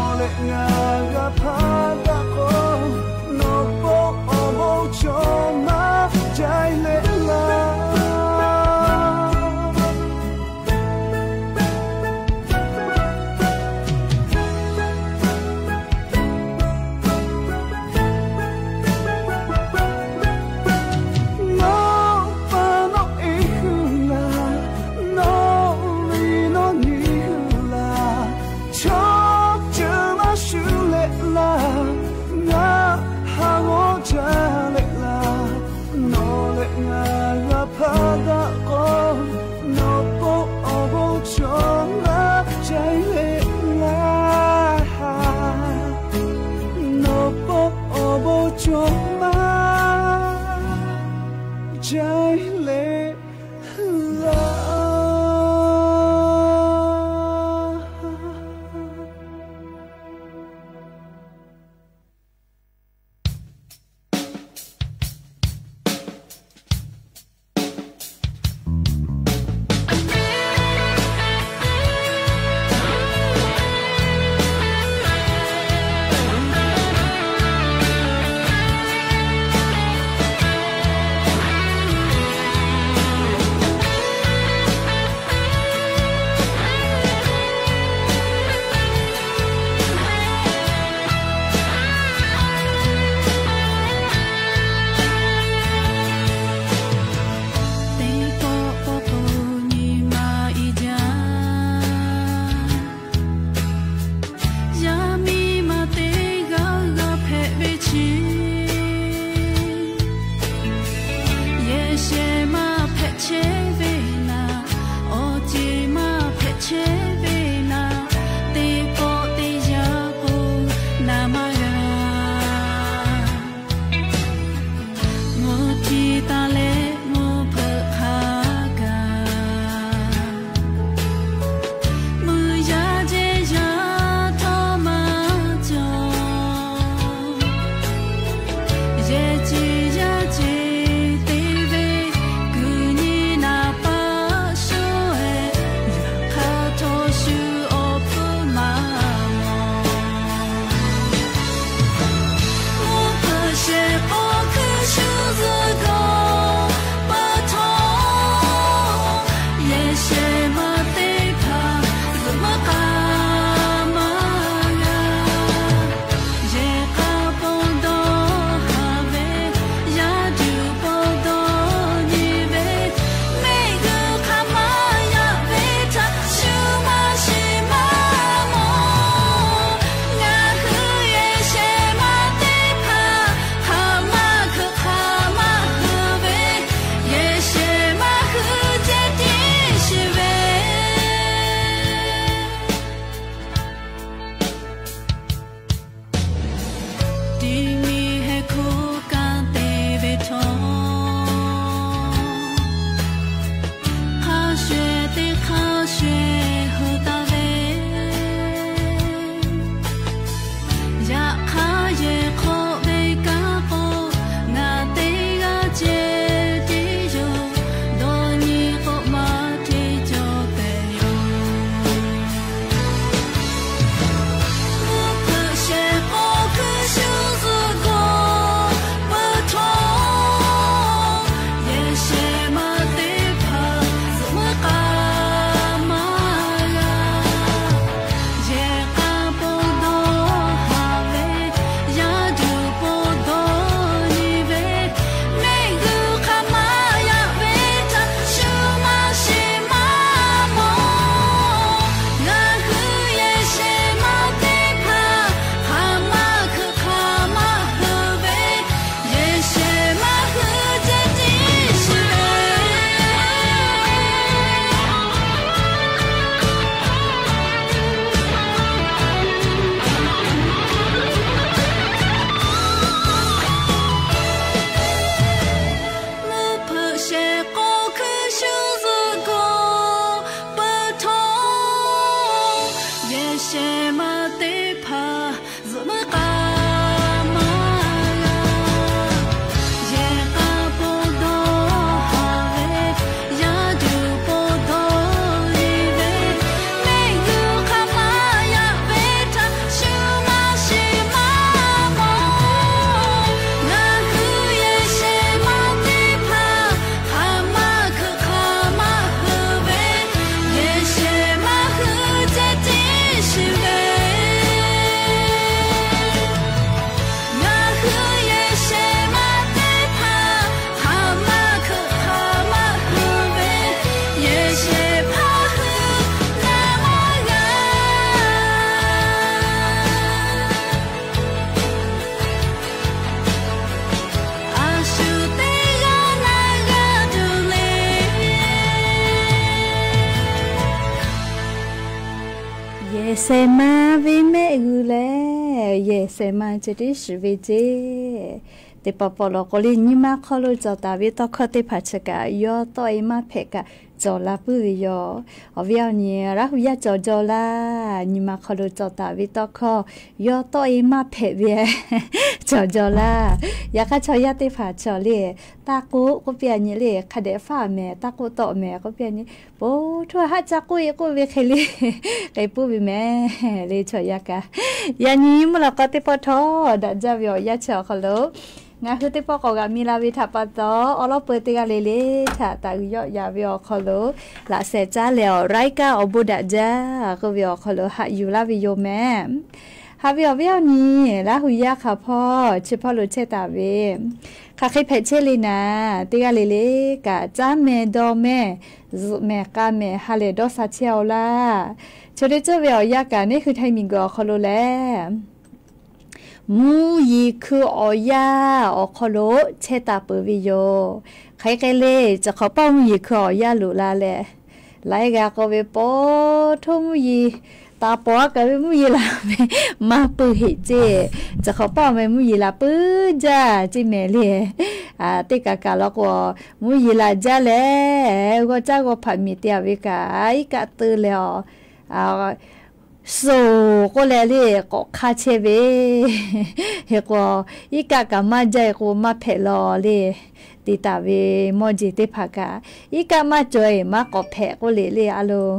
ပေႃႈဢေႃႈပေႃႈ ၸူဝ်းမႃးၸႂ်လႄႈလႃႈ။ ဆဲးမါဝ့မဲာ်အုလဲၣ်, ယဲၢ် ဆဲးမါ ကၠိတ့ရှုးဝ့ကၠ့. တပီၤပီၤလီၤကိးလံ နံၤမၤခီလိာ် ကၠီၤတၢ်ဝ့တီခီၣ်သ့ၣ်တဖၣ်ဆၢကၣ် ယီၤတီၢ်အ့မးဖဲးကၣ် ကၠီၤလါပုၢ်ဝဲၢ်ယီၤ. အီၤဝဲအီၤန့ၣ် ရၤဟူယါကၠီၤကၠီၤလါ, နံၤမၤခီလိာ် ကၠီၤတၢ်ဝ့တီခီၣ် ယီၤတီၢ်အ့မးဖဲးဝဲ ကၠီၤကၠီၤလါ. ယၤခါဆီယါသ့ၣ်တဖၣ်ဆီလံ တၢ်ကိး ကိးပယၤန့ၣ်လံ ခါဒဲးဖးမဲာ် တၢ်ကိးတီၢ်မဲာ် ကိးပယၤန့ၣ် ပိာ်ထွဲဟးစၢ်ကိးအံၤကိးဝဲခဲလံ ကဲပူဝဲမဲာ်လံ ဆီယါကၣ်. ယၤနံၤမုၢ်လီၤကီသ့ၣ်ပီၣ်ထီၣ် ဒၣ်ကၠၢ်ဝဲအီၤယါဆၢအီၤခီလိာ် ငါဃုသ့ၣ်ပီၣ်ကိးဂၤမံလၢ်ဝဲထးပီတီၢ် အီလီၢ်ပၢၤတဂၤလၢ်လၢ် ထးတၢ်အုးယီၣ်ယၤဝဲအီၤခီလိာ် လၢ်ဆဲးကၠၢ်လဲၣ်အီၤ ရၤကၣ်အီၤဘိးဒၣ်ကၠၢ် ကိးဝဲအီၤခီလိာ် ဟးယူၤလၢ်ဝဲယိာ်မဲာ် ဟးဝဲအီၤဝဲအီၤနံၤ လါဟူယါခါဖီ ဆၢဖီလိာ်ဆဲးတၢ်ဝ့ ခးဃ့ဖဲးဆဲးလံနၤ တဂၤလၢ်လၢ် ကၢ်ကၠၢ်မဲာ်ဒီးမဲာ် စူးမဲာ်ကါမဲာ် ဟးလဲၤဒီးစးဆဲးအီၤလၢ် ဆိဒ့ကၠိဝဲအီၤယါကၣ်န့ၣ် ဃုထၢမံၤကီးအီၤခီလိာ်လဲၣ် မူယံၤခုအီၤယါအီၤခီလိာ် ဆဲးတၢ်ပၢၢ်ဝဲယိာ်. ခဲကဲလၢ စခီပာ်မူယံၤခုအီၤယါလိာ်လၢ်လဲၣ်. လၢအဂၤကိးဝဲပိာ်ထွဲမူယံၤ တၢ်ပိာ်အကဝဲမူယံၤလၢ်မ့ၢ် မၤပုၢ်ဟ့ၣ်ကၠ့ စခီပာ်မူယံၤလၢ်ပုၢ်ကၠၢ်ကၠ့မဲာ်လံ. တ့ၢ်ကးကးလီၤကိး မူယံၤလၢ်ကၠၢ်လဲၣ် ဂီၢ်ကၠၢ်ဂီၢ်ဖးမံၤတ့ၢ်အဝဲကၣ် အံၤကၣ်တၢၢ်လဲၣ်အီၤ စိာ်ကိးလဲၣ်လံ ကိးခါဆဲးဝဲ ဟ့ၣ်ကိး အံၤကၣ်ကမၣ်ကၠၢ်အံၤကိးမၣ်ဖဲးလီၤလံ. တ့ၢ်တၢ်ဝ့မီၢ်ကၠ့သ့ၣ်တဖၣ်ကၣ် အံၤကၣ်မၣ်ကၠီအံၤ မၣ်ကိးဖဲးကိးလဲၣ်လံ အလိၤ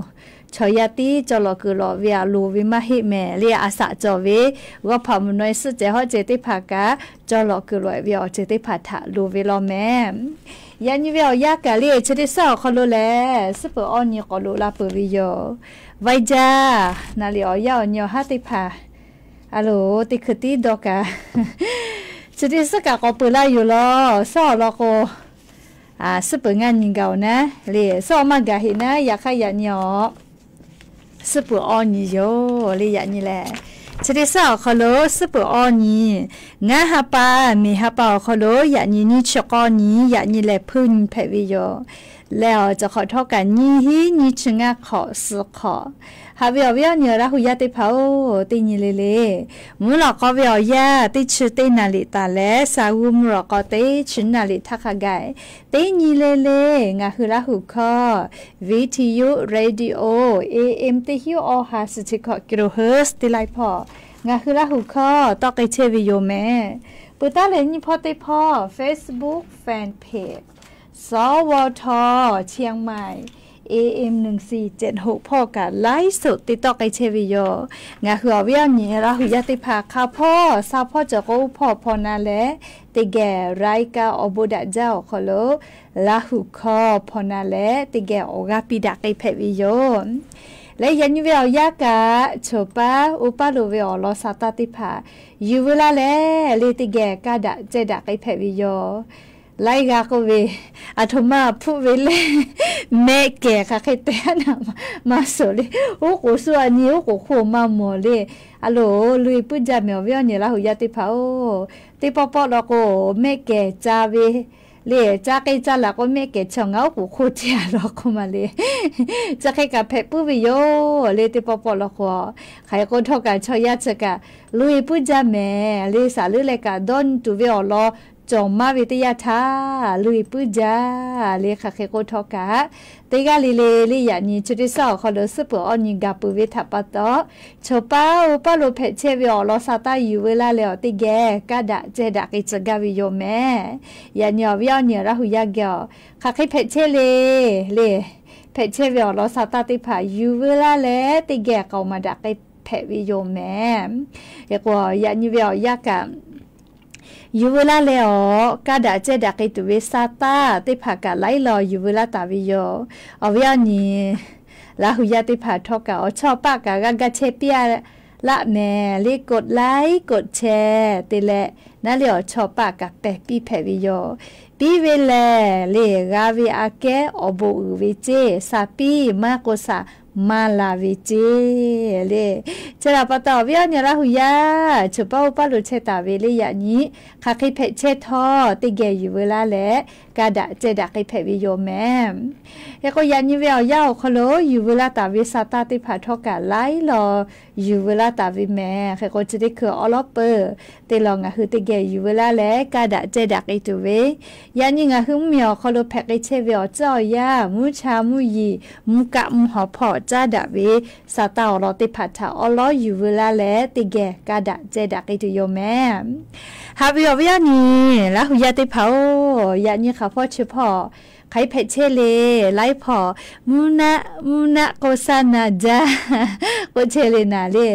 ဆီယါတံၢ် ကၠီလီၤကုးလီၤဝဲအလိၤဝဲမၣ်ဟ့ၣ်မဲာ်လံ အစးကၠီဝဲ ဂီၢ်ဖးမုၢ်နီၢ်အံၤ စ့ၢ်ကီးဟီၣ်ကၠ့သ့ၣ်တဖၣ်ကၣ် ကၠီလီၤကုးလီၤဝဲအီၤကၠ့သ့ၣ်တဖၣ်ထးလိၤဝဲလီၤမဲာ်. ယၤနံၤဝဲအီၤယါကၣ်လံ ဆိဒ့ဆၢအီၤခီလိာ်လဲၣ် စ့ၢ်ပၢၤအီနံၤကိးလိာ်လၢ်ပၢၢ်ဝဲယိာ် ဝဲကၠၢ် နၤလံအီၤယါအီၤနံၤအီၤဟါသ့ၣ်တဖၣ် အလိၤ တံၤခုၣ်တံၤဒီးကၣ် ဆိဒ့ဆၢကၣ်ကိးပၢၤလၢ်ယိာ်လီၤ ဆၢအီၤလီၤကိး စ့ၢ်ပၢၤငါနံၤဂၤအီၤနၤ လံ ဆၢအီၤမၣ်ဂၤဟ့ၣ်နၤ ယၤခါယၤနံၤအီၤ စ့ၢ်ပၢၤအီနံၤယိာ် လံယၤနံၤလဲၣ်. ဆိဒ့ဆၢအီၤခီလိာ် စ့ၢ်ပၢၤအီနံၤ ငါဟးပာ် မ့ၢ်ဟးပာ်အီၤခီလိာ် ယၤနံၤနံၣ်ဆံဃိးနံၤ ယၤနံၤလဲၣ်ဖုနံၤဖဲးဝဲယိာ် လဲၤအီၤစခီထီၣ်ကၣ်နံၤဟံးနံၤဆံငါခီၣ်စူးခီၣ် ဟးဝဲအီၤဝဲအီၤနံၤရၤဟူယါသ့ၣ်တဖၣ်ဧိၤ တ့ၢ်နံၤလၢ်လၢ် မုၢ်လီၤကီဝဲအီၤယါ တ့ၢ်ဆံတ့ၢ်နၤလံာ်တၢ်လဲၣ် စးဝူမုၢ်လီၤကီတ့ၢ်ဆံနၤလံာ်ထးခးဂၤ တ့ၢ်နံၤလၢ်လၢ် ငါဃုလၢ်ဟူခီ ဝံထံယု ရေဒီယို အေအ့မ် တဟျူအီဟးစံးဆံခီၣ် ကံၣ်ဒိၣ်ဟၢၣ် တ့ၢ်လံဖီ ငါဃုလၢ်ဟူခီ တီၣ်က့ၤဆဲးဝဲယိာ်မဲာ် ပၢတၢ်လဲၤနံၣ်ဖီသ့ၣ်ဖီ Facebook Fan Page สวท เชียงใหม่ เอเอ็ม หนึ่งสี่เจ็ดหก ဖီကၣ် ไลฟ์สด တ့ၢ်တီၣ်က့ၤဆဲးဝဲယိာ် ငါဃုအီၤဝဲအီၤနံၤ ရၤဟူယါသ့ၣ်တဖၣ်ခါဖီ စးဖီစၢၤကိးဖီဖီနၤလဲၣ် တဂဲၤ ရၤကၣ်အီၤဘိးဒၣ်ကၠၢ်အီၤခီလိာ် လၢဟူခီဖီနၤလဲၣ် တဂဲၤအီၤဂၤပံၤဒၣ်က့ၤဖဲးဝဲယိာ် လၢယၤနံၤဝဲအီၤယါကၣ် ဆိပၢ်အိၣ်ပၢ်လိာ်ဝဲအီၤလီၤစးတၢ်သ့ၣ်တဖၣ် ယူၤဝဲလၢ်လဲၣ် လၢတဂဲၤ ကၣ်ဒၣ်ကဲဒၣ်က့ၤဖဲးဝဲယိာ် လၢအဂၤကိးဝဲ အထိးမးဖုးဝဲလဲၣ် မဲာ်ကဲၤ ခါဃ့တဲနၤ မၤစိာ်လံ အိၣ်ကိးဆူအနံၤ အိၣ်ကိးခိၣ်မးမီၢ်လံ အလိၤ လုၢ်အံၤပုၢ်ကၠၢ်မဲာ် အီၤဝဲအီၤနံၤရၤဟူယါသ့ၣ်တဖၣ်ဧိၤ တ့ၢ်ပီၣ်ပီၣ်လီၤကိး မဲာ်ကဲၤကၠၢ်ဝဲ လံ ကၠၢ်က့ၤကၠၢ်လၢ်ကိးမဲာ်ကဲၤဆီၣ် ငါအိၣ်ကိးခိၣ်တ့ၢ်အလီၤကိးမးလံ ကၠၢ်က့ၤကၣ်ဖဲးပုၢ်ဝဲယိာ် လၢတ့ၢ်ပီၣ်ပီၣ်လီၤကိး ခါယကိးထီၣ်ကၣ်ဆီယါဆၢကၣ် လုၢ်အံၤပုၢ်ကၠၢ်မဲာ် လံ စးလုၢ်လဲၤကၣ်ဒီနုာ်တုၤဝဲအီၤလီၤ ကၠီၤမးဝဲတယၢ်ထါ လုၢ်အံၤပုၢ်ကၠၢ် လံ ခါဃ့ကိးထီၣ်ကၣ် တဂၤလံလံ လံယၤနံၤ ဆိဒ့ဆၢအီၤခီလိာ် စ့ၢ်ပၢၤအီနံၤဂၤပၢၤဝဲထးပီတီၢ် ဆိပၢ်အိၣ်ပၢ်လိာ်ဖဲးဆဲးဝဲအီၤလီၤစးတၢ် ယူၤဝဲလၢ်လဲၣ်အီၤတဂဲၤ ကၣ်ဒၣ်ကဲဒၣ်က့ၤစၢၤဂၤဝဲယိာ်မဲာ် ယၤနံၤအီၤဝဲအီၤနံၤရၤဟူယါက့ၤအီၤ ခါဃ့ဖဲးဆဲးလံ လံ ဖဲးဆဲးဝဲအီၤလီၤစးတၢ်သ့ၣ်တဖၣ် ယူၤဝဲလၢ်လဲၣ် တဂဲၤကီးမၤဒၣ်က့ၤဖဲးဝဲယိာ်မဲာ် ယကိး ယၤနံၤဝဲအီၤယါကၣ် ယူၤဝဲလၢ်လဲၣ်အီၤ ကၣ်ဒၣ်ကဲဒၣ်က့ၤတုၤဝဲစးတၢ်သ့ၣ်တဖၣ်ကၣ် လၢအလီၤယူၤဝဲလၢ်တၢ်ဝဲယိာ် အီၤဝဲအီၤနံၤ ရၤဟူယါသ့ၣ်တဖၣ်ထီၣ်ကၣ်အီၤ ဆီၣ်ပၢ်ကၣ်ဂၤဂၤဆဲးပျၢ်လၢ်မဲာ် လံ ကိးlike ကိးshare တ့ၢ်လဲၣ် နၤလံအီၤဆီၣ်ပၢ်ကၣ်ပဲာ်ပံဖဲးဝဲယိာ် ပံဝဲလဲၣ် လံ ဂၤဝဲအကဲအီၤဘိးအုးဝဲစ့ၢ် စးပံ မၤကိးစး မၤလၢ်ဝဲက့ၤ လၢ ဆဲဒၣ်ပာ်တ့ၢ် ဝဲအီၤန့ၣ် လါဟူယါ ဆိပာ်အိၣ်ပာ်လိာ်ဆဲးတၢ်ဝဲလၢယၤနံၤ ခးဃ့ဖဲးဆဲးထီၣ် တကဲယူၢ်ဝဲလၢ်လဲၣ် ကါဒၣ်စဲဒၣ်ဃ့ဖဲးဝဲယိာ်မဲာ် ဟဲကိးယၤနံၤဝဲအီၤယါအီၤခီလိာ် ယူၢ်ဝဲလၢ်တၢ်ဝဲ စာသားသ့ၣ်တဖၣ်ထီၣ်ကၢ်လၢ်လီၤ ယူၢ်ဝဲလၢ်တၢ်ဝဲမဲာ် ဟဲကိးဆၢဒ့ခုၣ်အီလီၤပၢၢ် တ့ၢ်လီၤ ငါးဟုတကဲယူၢ်ဝဲလၢ်လဲၣ် ကါဒၣ်စဲဒၣ်ဃ့တုၤဝဲ ယၤနံၤ ငါးဟုမ့ၢ်အီၤခီလိာ် ဖဲးဃ့ဆဲးဝဲအီၤ ကၠီအီၤယါ မူဆါ မူယံၤ မူကးမူဟီၣ်ဖီၣ် ကၠါဒၣ်ဝဲ စာသားအီလီၤသ့ၣ်တဖၣ်ထၣ်အီလီၤ ယူၢ်ဝဲလၢ်လဲၣ် တကဲ ကါဒၣ်စဲဒၣ်ဃ့တုၤယိာ်မဲာ် ဟးဝဲအီၤဝဲအီၤနံၤ လါဟူယါသ့ၣ်တဖၣ်ဧၢ ယၤနံၤ ခးဖီဆၢဖီၣ် ခးဖဲးဆဲးလံ လါဖီၣ် မူနး မူနး ကိးစၢ်နၤဒၣ် ကိးဆဲးလံနၤလံ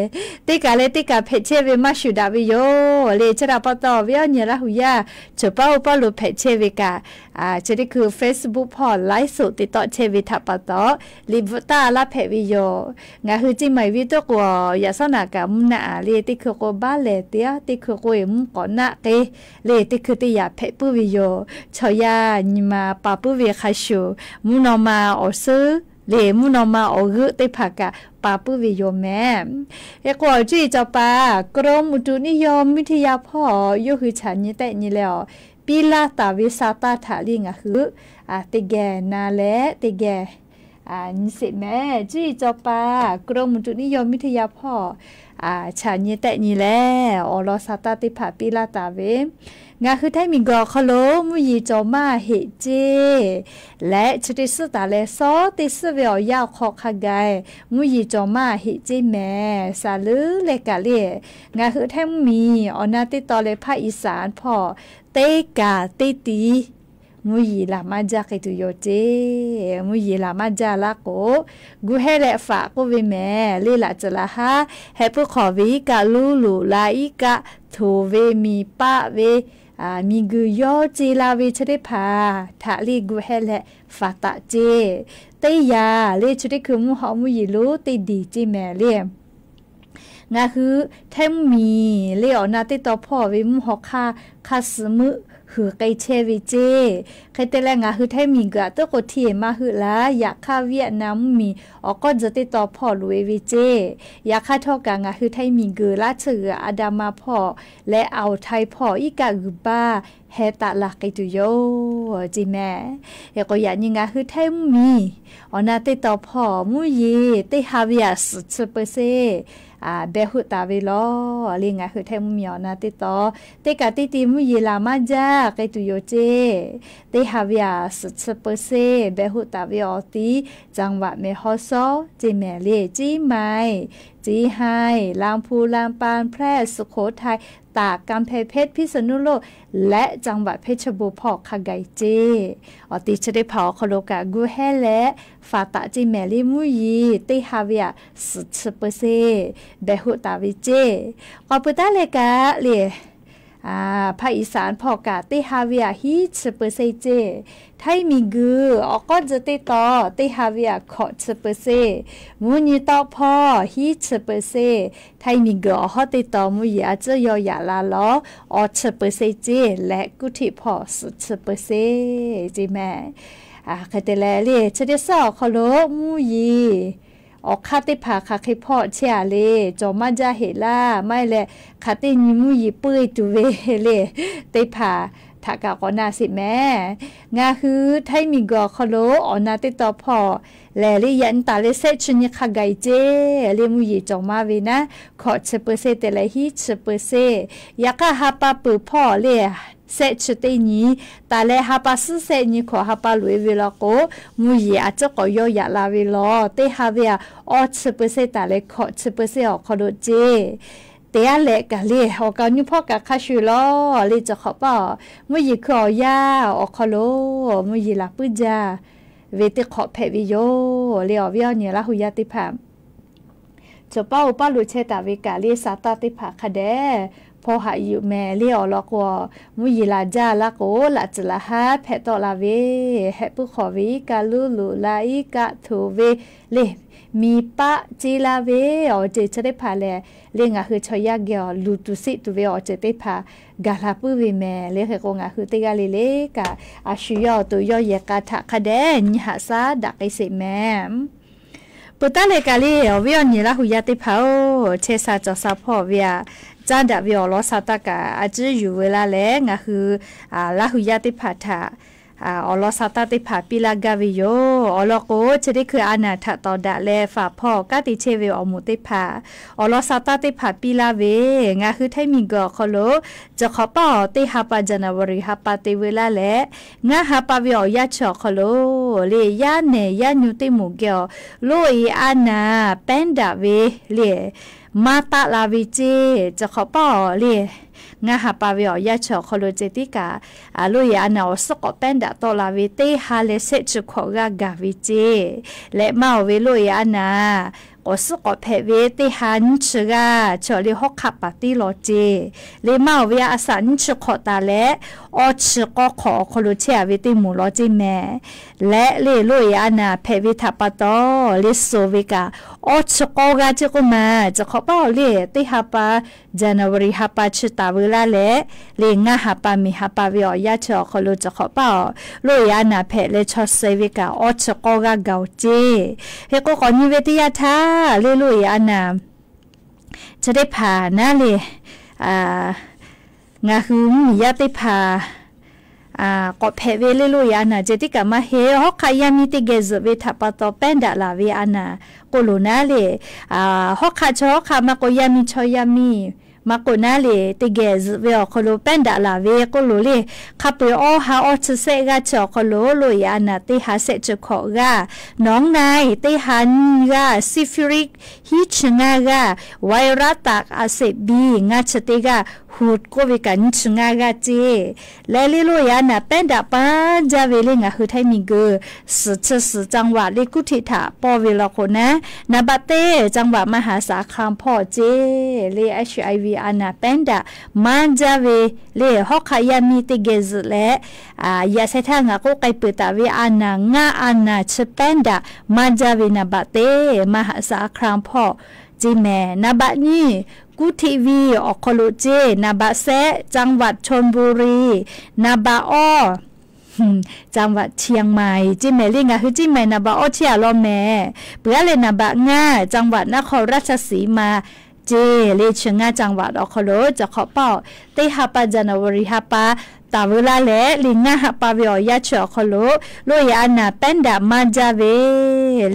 တ့ၢ်ကးလၢတ့ၢ်ကးဖဲးဆဲးဝဲ မၤဆူၣ်ဒၣ်ဝဲယိာ် လၢ ဆဲဒၣ်ပာ်တ့ၢ် ဝဲအီၤန့ၣ် လါဟူယါ ဆိပာ်အိၣ်ပာ်လိာ်ဖဲးဆဲးဝဲကၢ် ဆၢဒ့ခုၣ် Facebook ဖီၣ် ไลฟ์สด တ့ၢ်တီၣ်ဆဲးဝဲထၣ်ပာ်တ့ၢ် လံာ်ဘုးတၢ်လၢဖဲးဝဲယိာ် ငါးဟုစ့မၤဝံတ့ၢ်ကိး ယၤစီနၤကး မူနးအါ လၢ တ့ၢ်ခုၣ်ကိးဘၣ်လဲၣ်တ့ၢ် တ့ၢ်ခုၣ်ကိးအံၤ မူကိးနးက့ လၢ တ့ၢ်ခုၣ်တ့ၢ်ယၤဖဲးပုၢ်ဝဲယိာ် ဆီၣ်ယါ ညီမး ပာ်ပုၢ်ဝဲခါဆူၣ် မူနီၢ်မၤအီၤဆၢ လၢ မူနီၢ်မၤအီၤဂုာ်သ့ၣ်တဖၣ်ကး ပာ်ပုၢ်ဝဲယိာ်မဲာ် ဟဲကိးအီၤ ကၠူအံၤစီၤပၤ กรมอุตุนิยมวิทยา ဖီၣ် ယိၤဟုၣ်ဆၣ် နံၤတဲနံၤလဲၣ်အီၤ ပံလၢ်တၢ်ဝဲ စာသား ထၣ်လံ ငါးဟု တကဲနၤလဲၣ် တကဲ နံၤစ့မဲာ် ကၠူအံၤစီၤပၤ กรมอุตุนิยมวิทยา ဖီၣ် ဆၣ် နံၤတဲနံၤလဲၣ် အီလီၤ စာသား သ့ၣ်တဖၣ် ပံလၢ်တၢ်ဝဲ ငါးဟုထဲမံၤဂီၤခီလိာ် မူယံၤစီၤမါဟ့ၣ်စ့ လၢ ဆၢတ့ၢ်စုတၢ်လဲၤစီတ့ၢ်စုဝဲအီၤယါအီၤခီခါဂၤ မူယံၤစီၤမါဟ့ၣ်စ့မဲာ် စးလၢလဲၣ်ကးလံ ငါးဟုထဲမံၤ အီၣ်နၢ်တ့ၢ်တီၤလၢ ภาคอีสาน ဖီၣ် တ့ၢ်ကးတ့ၢ်တံၢ် မူယံၤလၢ်မးဒါဃ့တုၤယိာ်စ့ မူယံၤလၢ်မးဒါလၢ်ကိး ဂုာ်ဟဲလၢ် ฝาก ကိးဝဲမဲာ် လၢ လၢ်စၢၤလၢ်ဟါ ဟဲပူၤခီၣ်ဝဲ အံကၣ်လူလူလၢ် အံကၣ်ထိၣ်ဝဲ မံၤပာ်ဝဲ မံၤဂုာ်ယီၤစ့လၢ်ဝဲ ဆၢတ့ၢ်ဖး ထၣ်လံ ဂုာ်ဟဲလၢ် ฝาก စ့ တ့ၢ်ယၤလၢ ဆၢတ့ၢ်ခုၣ် မူဟီၣ်မူယံၤလိၤ တ့ၢ်ဒံၣ်စ့မဲာ်လံ ငါးဟုထဲမံၤ လၢအီၣ်နၢ်တ့ၢ်တီၤဖီၣ်ဝဲ မူဟီၣ်ခါ ခါစုးမုၢ် ဟုးက့ဆဲးဝဲစ့ ဃဲတဲလၢ ငါးဟုထဲမံၤဂၤ တကိးထံၣ်မၤဟုးလၢ် ယၣ်ခါ เวียดนาม မုၢ်မံၤ အီၣ်ကီၢ်စၢၤတ့ၢ်တီၤဖီၣ်လိာ်ဝဲစ့ ယၣ်ခါထီၣ်ကး ငါးဟုထဲမံၤဂၤ လၢဆၢဂၤ อันดามัน ဖီၣ် လၢ อ่าวไทย ဖီၣ် အံကၣ်ဂုာ်ဘါ ဟဲတၢ်လၢ်ဃ့တုၤယိာ် စ့မဲာ် ဟဲကိးယၤနံၤ ငါးဟုထဲမံၤ အီၣ်နၢ်တ့ၢ်တီၤဖီၣ် မူယံၤ တ့ၢ်ဟးဝဲယၤ ဆံးဆံးပၢၢ်စ့ ဘဲးဟုးတၢ်ဝဲလီၤ လၢ ငါးဟုထဲမံၤ အီၣ်နၢ်တ့ၢ်တီၤ တ့ၢ်ကးတ့ၢ်တံၢ် မူယံၤလၢ်မးဒါဃ့တုၤယိာ်စ့ တ့ၢ်ဟးဝဲယၤ ဆံးဆံးပၢၢ်စ့ ဘဲးဟုးတၢ်ဝဲအီၤတံၢ် จังหวัดแม่ฮ่องสอน စ့မဲာ်လံ เชียงใหม่ เชียงราย ลำพูน ลำปาง แพร่ สุโขทัย ตาก กำแพงเพชร พิษณุโลก และ จังหวัดเพชรบูรณ์ ဖီၣ် ခါဂၤစ့ အီၤတံၢ်ဆၢတ့ၢ်ဖးအီၤခီလိာ်ကး ဂုာ်ဟဲလၢ် ฝาก စ့မဲာ်လံ မူယံၤ တ့ၢ်ဟးဝဲယၤ ဆံးဆံးပၢၢ်စ့ ဘဲးဟုးတၢ်ဝဲစ့ ကီၢ်ပူၤတၢ်လဲၣ်ကးလၢ ภาคอีสาน ဖီၣ်ကး တ့ၢ်ဟးဝဲယၤ ဟံးဆံးပၢၢ်စ့စ့ ထဲမံၤဂၤ အီၣ်ကီၢ်စၢၤတ့ၢ်တီၤ တ့ၢ်ဟးဝဲယၤ ခီၣ်ဆံးပၢၢ်စ့ မူနံၤတီၢ်ဖီၣ် ဟံးဆံးပၢၢ်စ့ ထဲမံၤဂၤ အီၣ်ဟီၣ်တ့ၢ်တီၤ မူယံၤအစၢယီၤယၤလၢ်လီၤ အီၣ်ဆံးပၢၢ်စ့စ့ လၢကူၣ်ထံးဖီၣ် ဆံးဆံးပၢၢ်စ့ စ့မဲာ် ဃဲတဲလၢ်လံ ဆၢတ့ၢ်စၢ်အီၤခီလိာ် မူယံၤ အီၣ်ခါတ့ၢ်ဖး ခးဃ့ဖီၣ်ဆဲးအါလံ စီၤမးဒါဟ့ၣ်လၢ် မးလဲၣ် ခးတ့ၢ်နံၤ မူယံၤပှ့ၤတုၤဝဲလံ တ့ၢ်ဖး ထးကးကိးနၢ်စ့မဲာ် ငါးဟုထဲမံၤဂၤခီလိာ် အီၣ်နၢ်တ့ၢ်တီၤဖီၣ် လဲၣ်လံ ယၤနတၢ်လၢ စဲးဆူနံၤ ခါဂၤစ့ လၢမူယံၤစီၤမးဝဲနၤ ခီၣ်ဆံးပၢၢ်စ့ တဲလၢဟံးဆံးပၢၢ်စ့ ယၤခါဟးပာ်ပၢၢ်ဖီၣ်လံ စဲးဆူတ့ၢ်နံၤ တၢ်လၢဟးပာ်စုစဲးနံၤ ခီၣ်ဟးပာ်လိာ်ဝဲလီၤကိး မူယံၤအစၢကီးယီၤယၤလၢ်ဝဲလီၤ တ့ၢ်ဟးဝဲယၤ အီၣ်ဆံးပၢၢ်စ့ တၢ်လၢခီၣ်ဆံးပၢၢ်စ့အီၤခီလိာ်စ့ တဲလဲၣ်ကးလံ အီၣ်ကီၢ်နူၢ်ဖီၣ်ကးခါဆူၣ်လီၤ လံ စီၤခီၣ်ပၢ် မူယံၤခုၣ်အီၤယါအီၤခီလိာ် မူယံၤလၢ်ပုၢ်ယါ ဝဲတ့ၢ်ခီၣ်ဖဲးဝဲယိာ် လံ အီၣ်ဝဲအီၤန့ၣ် လါဟူယါတ့ၢ်ဖး စီၤပၢ်အိၣ်ပၢ်လိာ်ဆဲးတၢ်ဝဲကးလံ စာသားသ့ၣ်တဖၣ်ခါဒဲး ဖီၣ်ဟးယူးမဲာ်လံ အီၣ်လီၤကိး မူယံၤလၢ်ဒါလၢ်ကိး လၢ်စၢၤလၢ်ဟါ ဖဲးတီၣ်လၢ်ဝဲ ဟဲပူၤခီၣ်ဝဲ အံကၣ်လူလူလၢ် အံကၣ်ထိၣ်ဝဲ လံ မံၤပာ်စ့လၢ်ဝဲ အီၣ်စ့ဆၢတ့ၢ်ဖးလဲၣ် လံ ငါးဟုဆီယါက့ၤအီၤ လူၤတူၢ်စံးတူၢ်ဝဲအီၣ်စ့သ့ၣ်တဖၣ် ဂၤလၢ်ပုၢ်ဝဲၢ်မဲာ် လံ ဃဲကိး ငါးဟုတ့ၢ်ဂၤလံလံကး အဆူၣ်ယီၤအသိးယီၤယဲၢ်ကးထးခါဒဲး နံၤဟးစၢ်ဒၣ်က့ၤစ့မဲာ် ပူၤတၢ်လၢကးလံ အီၤဝံအီၤနံၤ လါဟူယါသ့ၣ်တဖၣ်ဧၢ, ဆဲးစးစီၤစးဖီၣ်ဝံၤ ကၢၢ်ဒၣ်ဝံၤအီၤလီၤစးတၢ်ကး အစုယူၤဝဲလၢ်လဲၣ် ငါဟု အ လါဟူယါသ့ၣ်တဖၣ်ထး အ အီၤလီၤစးတၢ်သ့ၣ်တဖၣ်ပံလၢ်ဂၢ်ဝံၤယိာ်, အီၤလီၤကိး ဆၢဒ့ခုအါနၢ်ထးတီၤဒၣ်လဲာ် ဖးဖီၣ်ကၢ်တံးဆ့ဝံၤအီၤမူးသ့ၣ်တဖၣ် အီၤလီၤစးတၢ်သ့ၣ်တဖၣ်ပံလၢ်ဝံၤ, ငါဟုထဲမံၤကၢၤအီၤခီလိာ် စခီပၣ်အီၤ သ့ၣ်ဟါပာ် January ဟါပာ်သ့ဝဲလၢ်လဲၣ်, ငါဟါပာ်ဝံၤအီၤယါဆၢအီၤခီလိာ် လၢယါနဲၣ်ယါညူသ့ၣ်မူၤကဲအီၤ လီအံၤအါနၢ် ပဲၣ်ဒၣ်ဝံၤလၢ် မၤသးလၢ်ဝံၤစ့ၢ်, စခီပၣ်အီၤလၢ် ငါဟါပာ်ဝံၤအီၤယါဆၢအီၤခီလိာ် စ့ၢ်သ့ၣ်ကး အ လီအံၤအါနၢ် အီၤစ့ၢ်ကီးပဲၣ်ဒၣ်သီလၢ်ဝံၤ သ့ၣ်ဟါလၢဆဲးဆူၣ်ခီၣ်ဂၢ်ဂၤဝံၤစ့ၢ်, လဲၤမၤအီၤဝံၤလီအံၤအါနၢ် အီၤစ့ၢ်ကီးဖဲးဝံၤ သ့ၣ်ဟါနံၣ်ဆံဂၢ် ဆၢလၢဟီၣ်ခးပာ်တံၢ်လီၤစ့ၢ်, လဲၤမၤအီၤဝံၤအစးနံၣ်ဆံခီၣ်သးလၢ အီဆံကီၢ်ခီၣ်အီၤခီလိာ် ဆဲးအဝဲသ့ၣ်မူၤလီၤစ့ၢ်မ့ၢ် လဲၤလၢ် လီအံၤအါနၢ် ဖဲးဝံၤထးပာ်တီၤ လၢစိၤဝံၤကး အီဆံကီၢ်ဂၢ်စ့ၢ်ကီးမး, စခီပၣ်အီၤလၢ် သ့ၣ်ဟါပာ် January ဟါပာ်ဆၢတၢ်ဝံၤလၢ်လဲၣ်, လၢ် ငါဟါပာ်မ့ၢ်ဟါပာ်ဝံၤအီၤယါဆၢအီၤခီလိာ် စခီပၣ်အီၤ လီအံၤအါနၢ် ဖဲးလၢဆီဆဲးဝံၤကး အီဆံကီၢ်ဂၢ်ဂၤစ့ၢ်, ဟ့ၣ်ကိးကီးညီဝဲတယၢ်ထါ လၢ် လီအံၤအါနၢ် ဆၢဒ့ဖးနၤလၢ် အ ငါဟုမုၢ်ယါသ့ၣ်တဖၣ် အ ကီးဖဲးဝဲလၢ် လီအံၤအါနၢ် စ့ၢ်သ့ၣ်ကးမၤဟ့ၣ် ဟီၣ်ခးယါမံတဂဲၤစံးဝဲထးပာ်တီၤ ပဲၣ်ဒၣ်လၢ်ဝံၤအါနၢ် ကိးလိာ်နၤလၢ်, အ ဟီၣ်ခးဆီဟီၣ်ခး မၤကိးယါမံဆီယါမံ မၤကိးနၤလၢ် တဂဲၤစံးဝဲအီၤခီလိာ် ပဲၣ်ဒၣ်လၢ်ဝံၤ ကိးလိာ်လၢ် ခးပှ့ၤအီၣ်ဟါအီဆံးစဲးဂၢ်ဆၢအီၤခီလိာ် လီအံၤအါနၢ် သ့ၣ်ဟါဆဲးဆူၣ်ခီၣ်ဂၢ် နီၢ်နၢ် သ့ၣ်ဟါနံၣ်ဂၢ် syphilis ဟံၣ်ဆံငါဂၢ် ဝဲရးသးအစ့းဘံ ငါဆံးတ့ၢ်ဂၢ် ဟူးကိးဝဲကး နံၣ်ဆံငါဂၢ်စ့ၢ်, လဲၤလၢ် လီအံၤအါနၢ် ပဲၣ်ဒၣ်ပာ်စၢ်ဝဲလၢ် ငါဟုထဲမံၤကၢၤ စံးဆံးစံး จังหวัด လၢ် ကူၣ်ထံးထးပီၢ်ဝဲလီၤကိးနၤ နဘၣ်သ့ၣ် จังหวัด มหาสารคามဖီၣ်စ့ၢ်, လၢ် HIV အါနၢ် ပဲၣ်ဒၣ်မၤစၢ်ဝဲလၢ် ဟီၣ်ခးယါမံတဂဲၤစံးလဲၣ် အ ယဲၢ်ဆံးထၢၣ် ငါကိးကဲပုၢ်တၢ်ဝံၤအါနၢ် ငါအါနၢ်ဆံး ပဲၣ်ဒၣ်မၤစၢ်ဝဲ နဘၣ်သ့ၣ် มหาสารคามဖီၣ်စ့ၢ်မ့ၢ် နဘၣ်နံၣ် ကူၣ်ထံးဝံၤအီၤခီလိာ်စ့ၢ်, နဘၣ်စဲး จังหวัดชลบุรี နဘၣ်အီၣ် จังหวัดเชียงใหม่စ့ၢ်မ့ၢ် လၢ် ငါဟုစ့ၢ်မ့ၢ် နဘၣ်အီၣ်ဆံးအလီၢ်မ့ၢ် ပှၤလၢ် နဘၣ်ငါး จังหวัดนครราชสีมาစ့ၢ်, လၢ် ဆံးငါး จังหวัด အီၤခီလိာ် စခီပၣ်အီၤ သ့ၣ်ဟါပာ် January ဟါပာ် တၢ်ဝံၤလၢ်လဲၣ် လၢ် ငါဟါပာ်ဝဲအီၤယါဆၢအီၤခီလိာ် လီအံၤအါနၢ် ပဲၣ်ဒၣ်မၤစၢ်ဝဲ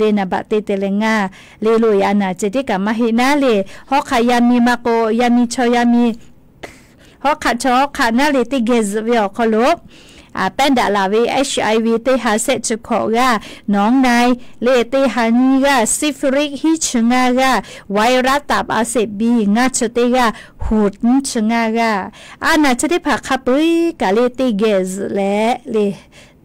လၢ် နဘၣ်သ့ၣ်သ့လၢ် ငါ လၢ် လီအံၤအါနၢ် စ့ၢ်သ့ၣ်ကးမၤဟ့ၣ်နၤလၢ် ဟီၣ်ခးယါမံ မၤကိးယါမံ ဆီယါမံ ဟီၣ်ခးဆီဟီၣ်ခးနၤလၢ် တဂဲၤစံးဝဲအီၤခီလိာ် အ ပဲၣ်ဒၣ်လၢ်ဝံၤ HIV သ့ၣ်ဟါဆဲးဆူၣ်ခီၣ်ဂၢ် နီၢ်နၢ် လၢ် သ့ၣ်ဟါနံၣ်ဂၢ် syphilis ဟံၣ်ဆံးငါးဂၢ် ဝဲရးသးအစ့းဘံ ငါဆံးတ့ၢ်ဂၢ် ဟူးနံၣ်ဆံးငါးဂၢ် အါနၢ်ဆၢသ့ၣ်တဖၣ်ခးပှ့ၤကးလၢ် တဂဲၤစံးလဲၣ် လၢ်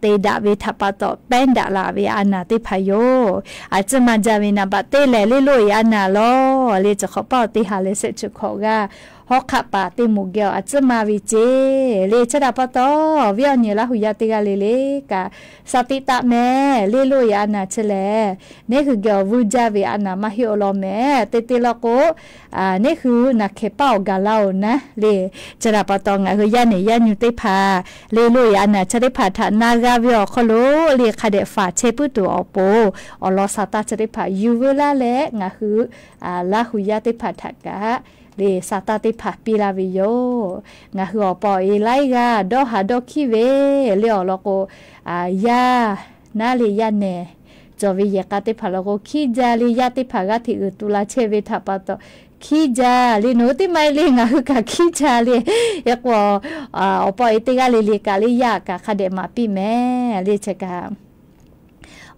သ့ၣ်ဒၣ်ဝဲထးပာ်တီၤ ပဲၣ်ဒၣ်လၢ်ဝံၤအါနၢ်သ့ၣ်တဖၣ်ယိာ် အစ့ၢ်မၤစၢ်ဝဲ နဘၣ်သ့ၣ်လဲၣ် လၢ် လီအံၤအါနၢ်လီၤ လၢ် စခီပၣ်အီၤ သ့ၣ်ဟါလၢဆဲးဆူၣ်ခီၣ်ဂၢ် ဟီၣ်ခးပာ်သ့ၣ်မူၤကဲအီၤ အစ့ၢ်မၤဝံၤစ့ၢ် လၢ် ဆၢဒၣ်ပၣ်တီၤ ဝံအီၤနံၤ လါဟူယါသ့ၣ်ဂၢ်လၢ်လၢ်ကး စးသံသးမဲာ် လၢ် လီအံၤအါနၢ်ဆၢလဲၣ် န့ၣ်ဟုကဲအီၤဝံစၢ်ဝဲအါနၢ် မၤဟ့ၣ်အီၤလီၤမဲာ် သ့ၣ်သ့လီၤကိး အ န့ၣ်ဟုနၢ်ခဲပၣ်အီၤဂၤလၢ်အိၣ်နၤ လၢ် ဆၢဒၣ်ပၣ်တီၤ ငါဟုယါနဲၣ်ယါညူသ့ၣ်တဖၣ် လၢ် လီအံၤအါနၢ် ဆၢသ့ၣ်တဖၣ်ထးနါဂၤဝဲအီၤခီလိာ် လၢ် ခးဒဲးဖးဆဲးပုၢ်တုၤအီၤပူၤ အီၤလီၤစးတၢ်ဆၢသ့ၣ်တဖၣ် ယူၤဝဲလၢ်လဲၣ် ငါဟု အ လါဟူယါသ့ၣ်တဖၣ်ထးကး လၢ် စးတၢ်သ့ၣ်တဖၣ်ပံလၢ်ဝံၤယိာ် ငါဟုအီၤပီၢ်အ့လါဂၤ ဒီးဟးဒီးခံဝဲ လၢ် အီၤလီၤကိး အ ယါ နၤလၢ်ယါနဲၣ် ကၠီၤဝဲယဲၢ်ကးသ့ၣ်တဖၣ်လီၤကိး ခံစၢ်လၢ် ယါသ့ၣ်တဖၣ်ဂၤထံၣ်အုးတူလၢ်ဆဲးဝဲထးပၣ်တီၤ ခံစၢ်လၢ် နအိၣ်သ့ၣ်မးလၢ် ငါဟုကးခံစၢ်လၢ် ဟ့ၣ်ကိး အ အီၤပီၢ်အ့သ့ၣ်ဂၢ်လၢ်လၢ်ကးလၢ် ယါကး ခးဒဲးမၤပံမဲာ် လၢ် ဆၢကး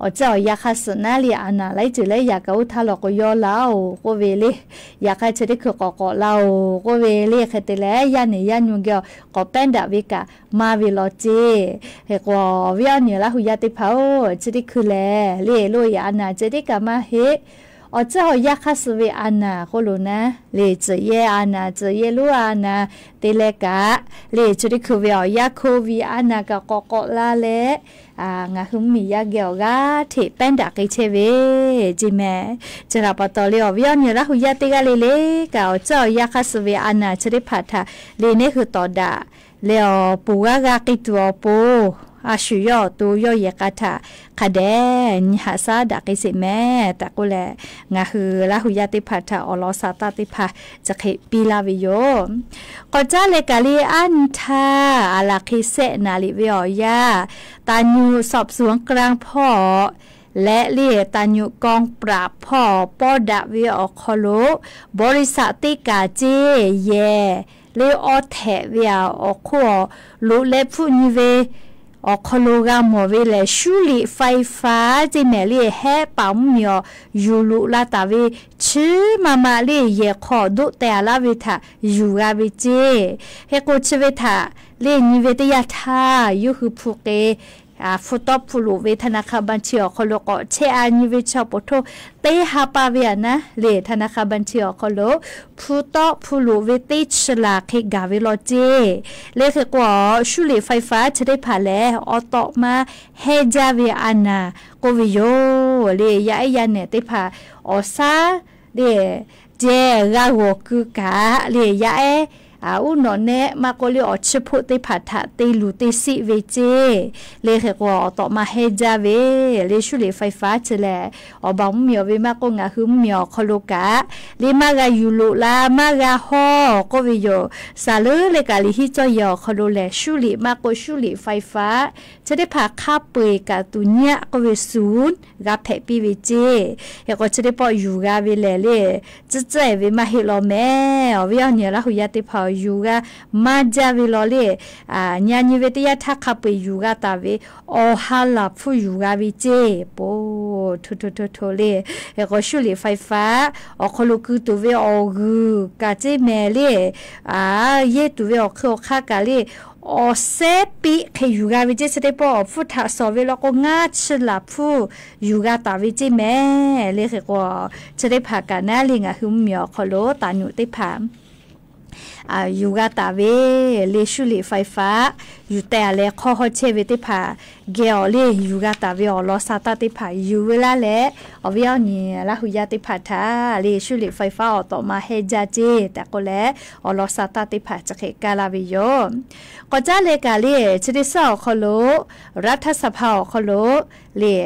အီၤစ့ၢ်အီၤယါခါစံးနၤလၢ် အါနၢ် လၢ်စုလဲၣ် ယၤကအိၣ်ထါလီၤကိးယီလၢ်အိၣ် ကိးဝဲလၢ် ယၤခါဆၢသ့ၣ်ခုးကိးကိးလၢ်အိၣ် ကိးဝဲလၢ် ခဲတ့ၢ်လဲၣ် ယါနဲၣ်ယါညူကဲအီၤ ကိးပဲၣ်ဒၣ်ဝဲကး မၤဝံၤလီၤစ့ၢ် ဟ့ၣ်ကိးဝံအီၤနံၤ လါဟူယါသ့ၣ်တဖၣ်ဧၢ ဆၢသ့ၣ်ခုးလဲၣ် လၢ် လီအံၤအါနၢ် ဆၢသ့ၣ်ကးမၤဟ့ၣ် အီၤစ့ၢ်အီၤယါခါစံးဝဲအါနၢ် ကိးလိာ်နၤ လၢ် စံးယဲၢ်အါနၢ် စံးယဲၢ်လၢအါနၢ် သ့ၣ်လဲၣ်ကး လၢ် ဆၢသ့ၣ်ခုးဝဲအီၤ ယါခိၣ်ဝံအါနၢ် ကးကိးကိးလၢ်လဲၣ် အ ငါဟုမ့ၢ်ယါကဲအီၤဂၤထံၣ် ပဲၣ်ဒၣ်က့ၤဆဲးဝဲ က့မဲာ် ဆၢဒၣ်ပၣ်တီၤ လၢ် အီၤဝံအီၤနံၤ လါဟူယါသ့ၣ်ဂၢ်လၢ်လၢ်ကး အီၤစ့ၢ်အီၤယါခါစံးဝဲအါနၢ် ဆၢသ့ၣ်တဖၣ်ထး လၢ် န့ၣ်ဟုတီၤဒၣ် လၢ် အီၤပူၤဂၤဂၤက့ၤတုၤအီၤပူၤ အဆူၣ်ယီၢ်တူ ယီၢ်ယဲၢ်ကးထၣ် ခးဒဲး နဟးစၢ်ဒၣ်က့ၤစ့ၢ်မဲာ် တၢ်ကိးလဲၣ် ငါဟုလၢဟူယါသ့ၣ်တဖၣ်ထၢၣ် အီၣ်လီၤစၢ်သၣ်သ့ၣ်တဖၣ် စခ့ပံလၢ်ဝဲယိာ် ကီၢ်ကၠၢ်လဲၤကၤလံအါနံထါ အလၢခဲစဲးနၣ်လံဝဲအီၤယါ တၢ်ညိၣ်စီးစူၣ်ကရၢၣ်ဖီၣ် လၢလံတၢ်ညိၣ်ကီၢ်ပြၣ်ဖီၣ် ပီၣ်ဒၣ်ဝဲအခီၣ်လိာ် ဘီရံစၢၣ်သ့ၣ်ကၤစ့ယဲၢ် လၢအီထံးဝဲအီၤ အခိၣ်အီၤ လိးလဲဖုၣ်နံၤဝဲ အခီၣ်လိာ်ဂၤမီၣ်ဝဲလဲၣ် ရှူလံၣ်ဖဲဖး စ့ၢ်မဲာ်လံ ဟဲပာ်မူမံၤအီၤ ယူၢ်လိာ်လၢတၢ်ဝဲ ဆူမးမးလံ ယဲၢ်ခီၣ်ဒိးတဲအလၢဝဲထၢၣ် ယူၢ်ဂၤဝဲစ့ၢ် ဟဲကိးဆၢဝဲထၢၣ် လၢနံၤဝဲတယၢ်ထါ ယိဟူဖူက့ၤ ဖူတီဖူလိာ်ဝဲ ธนาคารบัญชี အခီၣ်လိာ် ကိးဆၢအနံၤဝဲ ဆၢဖိထိ သ့ဟးပာ်ဝဲအနၤ လၢ ธนาคารบัญชี အခီၣ်လိာ် ဖူတီဖူလိာ်ဝဲသ့ဆံလၢ် ခဲဂၤဝဲလီၤစ့ၢ် လၢဃ့ကိး ရှူလံၣ်ဖဲဖး ဆၢသ့ၣ်တဖၣ်လဲၣ် အီၣ်တီးမါဟဲဒ်ဝဲအနၤ ကိးဝဲယိာ် လၢယအဲၣ်ယနဲၣ်သ့ၣ်တဖၣ် အီၣ်ဆၢ လၢ ကဲဂၤဂီၤကုကး လၢ ယအဲၣ် အအူနီၣ်နဲ မၤကိးလၢအီၣ်ဆၢဖိသ့ၣ်တဖၣ်ထၢၣ် သ့လူၢ်သ့စံးဝဲစ့ၢ် လၢဃ့ကိးအီၣ်တီးမါဟဲဒ်ဝဲ လၢရှူလံၣ်ဖဲဖး ဆၢလဲၣ် အီၣ်ဘၣ်မူမံၤအီၤဝဲ မၤကိးငါဟုမံၤအီၤအခီၣ်လိာ်ကး လၢမၤဂၤယူၢ်လိာ်လၢ မၤဂၤဟီၣ် ကိးဝဲယိာ် စးလၢလၢကးလံဟံးကၠီယဲၢ်အခီၣ်လိာ်လဲၣ် ရှူလံၣ် မၤကိးရှူလံၣ်ဖဲဖး ဆၢသ့ၣ်တဖၣ်ခါပှ့ၤကးသူၣ်ညၣ် ကိးဝဲ ศูนย์ ဂၤဖဲးပံဝဲစ့ၢ် ဟဲကိးဆၢသ့ၣ်တဖၣ်ယူၢ်ဂၤဝဲလဲၣ် လၢ စ့ၢ်စ့ၢ်ဝဲမၤဟ့ၣ်လီၤမဲာ် အဝဲအီၤန့ၣ်လၢဟူယါသ့ၣ်တဖၣ်ယူၢ်ဂၤ မၤဒ်ဝဲလီၤလၢ ညါနံၤဝဲတယၢ်ထါခါပှ့ၤယူၢ်ဂၤတၢ်ဝဲ အီၣ်ဟါလၢ်ဖုၣ်ယူၢ်ဂၤဝဲစ့ၢ် ပူ ထိထိထိထိလၢ ဟဲကိးရှူလံၣ်ဖဲဖး အခီၣ်လိာ်ကုၤတူာ်ဝဲအီၣ်ဂုၢ်ကးစ့ၢ်မဲာ်လၢ ယဲၢ်တူာ်ဝဲအီၣ်ခုၣ်အီၣ်ခါကးလၢ အီၣ်စဲပံးခဲယူၢ်ဂၤဝဲစ့ၢ် ဆၢသ့ၣ်တဖၣ်အီၣ်ဖုၣ်ထးစီၤဝဲလီၤကိး ငါးဆံလၢ်ဖုၣ် ယူၢ်ဂၤတၢ်ဝဲစ့ၢ်မဲာ် လၢဃ့ကိး ဆၢသ့ၣ်တဖၣ်ကးနၤလံ ငါဟုမံၤအီၤအခီၣ်လိာ် တၢ်ညိၣ်သ့ၣ်တဖၣ် ယူၢ်ဂၤတၢ်ဝဲ လၢရှူလံၣ်ဖဲဖး ယူၢ်တဲအလဲၤခီဟီၣ်ဆဲးဝဲသ့ၣ်တဖၣ် ကဲအီၤလၢယူၢ်ဂၤတၢ်ဝဲအီၣ်လီၤစၢ်သၣ်သ့ၣ်တဖၣ် ယူၢ်ဝဲလၢလဲၣ် အဝဲအီၤန့ၣ် လၢဟူယါသ့ၣ်တဖၣ်ထၢၣ် လၢရှူလံၣ်ဖဲဖးအီၣ်တီးမါဟဲဒ်စ့ၢ် တၢ်ကိးလဲၣ် အီၣ်လီၤစၢ်သၣ်သ့ၣ်တဖၣ် စခ့ကၤလၢ်ဝဲယိာ် ကီၢ်ကၠၢ်လဲၤကၤလံ ဆၢသ့ၣ်တဖၣ်အခီၣ်လိာ် รัฐสภา အခီၣ်လိာ် လၢ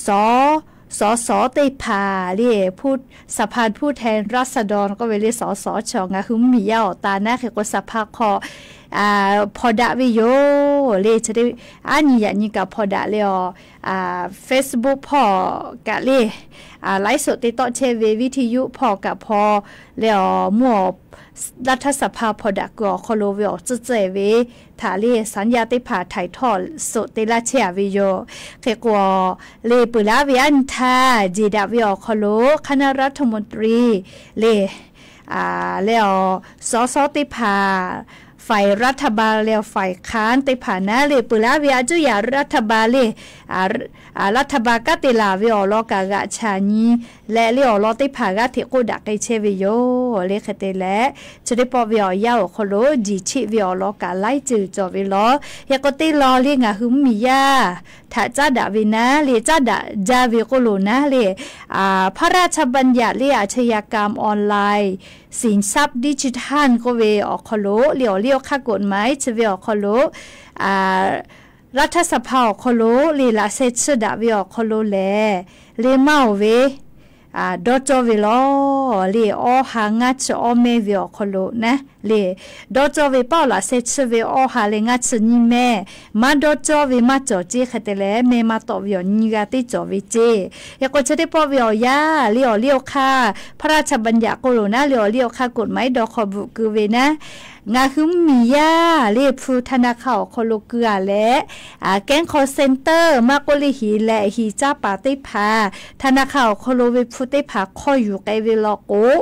စီၤ စီၤစီၤသ့ၣ်တဖၣ် လၢ ဖုၣ် สภาผู้แทนราษฎร ကိးဝဲလၢ စီၤစီၤ ဆၢ ငါဟုမံၤယါအီၤတၢ်နၤ ဃ့ကိး สภา ခီၣ် ဖီၣ်ဒၣ်ဝဲယိာ် လၢ ဆၢသ့ၣ် အါနံၤယၤနံၤကးဖီၣ်ဒၣ်လၢအီၤ Facebook ဖီၣ်ကးလၢ ไลฟ์สด သ့တီၣ်ဆဲးဝဲ วิทยุ ဖီၣ်ကးဖီၣ်လၢအီၤ မ့ၢ်အီၤ รัฐสภา ဖီၣ်ဒၣ်ကုၢ်အီၤခီၣ်လိာ်ဝဲအီၤစ့ၢ်စ့ၢ်ဝဲ ထၢၣ်လၢ สัญญา သ့ၣ်တဖၣ် ถ่ายทอดสด သ့လၢဆဲးအဝဲယိာ် ဃ့ကိး လၢပၢၢ်လၢဝဲအါနံၤထါ ယ့ၢ်ဒၣ်ဝဲအီၤခီၣ်လိာ် คณะรัฐมนตรี လၢ လၢအီၤ စီၤစီၤသ့ၣ်တဖၣ် ฝ่ายรัฐบาล လၢ ฝ่ายค้าน သ့ၣ်တဖၣ်နၤ လၢပၢၢ်လၢဝဲအစုယၤ รัฐบาล လၢ รัฐบาล ကးတ့ၢ်လၢ်ဝဲအီၤလီၤ ကးဂၤဆၢ်နံၤ လၢလၢအီၤလီၤသ့ၣ်တဖၣ် ဂၤထံၣ်ကိးဒၣ်ကဲဆဲးဝဲယိာ် လၢဃဲတဲလဲၣ် ဆၢသ့ၣ်တဖၣ်ဝဲအီၤယါအိၣ်ခီၣ်လိာ် ဒံၣ်ဆံးဝဲအီၤလီၤ ကးလၢစၢၤကၠီဝဲလီၤ ဟဲကိးတ့ၢ်လီၤလၢ ငါဟုမံၤယါ ထၢၣ်ကၠၢ်ဒၣ်ဝဲနၤ လၢကၠၢ်ဒၣ်ဒ်ဝဲကိးလိာ်နၤ လၢ พระราชบัญญัติ လၢ อาชญากรรมออนไลน์ สินทรัพย์ดิจิทัล ကိးဝဲအီၤခီၣ်လိာ် လၢအီၤလၢအီၤခါ กฎหมาย ဆၢဝဲအီၤခီၣ်လိာ် รัฐสภา အီၤခီၣ်လိာ် လၢလးဆဲးဆၢဒၣ်ဝဲအီၤခီၣ်လိာ်လဲၣ် လၢမၤအီၤဝဲ ဒီကၠီဝဲလီၤ လၢအီၣ်ဟးငါးဆံအီၣ်မဲဝဲအီၤခီၣ်လိာ်နၤ လၢ ဒီကၠီဝဲ ပာ်အီၤလးဆဲးဆၢဝဲအီၣ်ဟးလၢငါးဆံနံၣ်မဲာ် မၤဒီကၠီဝဲမၤကၠီစ့ ဃဲတဲလဲၣ် မ့ၢ်မၤတီၣ်ဝဲအီၤနံၤဂၤသ့ကၠီဝဲစ့ ဟဲကိးဆၢသ့ၣ်တဖၣ်ဝဲအီၤယါ လၢအီၤလၢအီၤခါ พระราชบัญญัติ ကိးလိာ်နၤ လၢအီၤလၢအီၤခါ กฎหมาย ဒီးခီၣ်ဘူးက့ၤဝဲနၤ ငါဟုမံၤယါ လၢဖု ธนาคาร အီၤခီၣ်လိာ်ကုၢ်အလဲၣ် ကဲ call center မၤကိးလၢဟံၣ်လဲၣ်ဟံၣ်ကၠၢ်ပၤသ့ၣ်တဖၣ် ธนาคาร အီၤခီၣ်လိာ်ဝဲဖုသ့ၣ်တဖၣ် ခီယူၢ်က့ၤဝဲလီၤကိး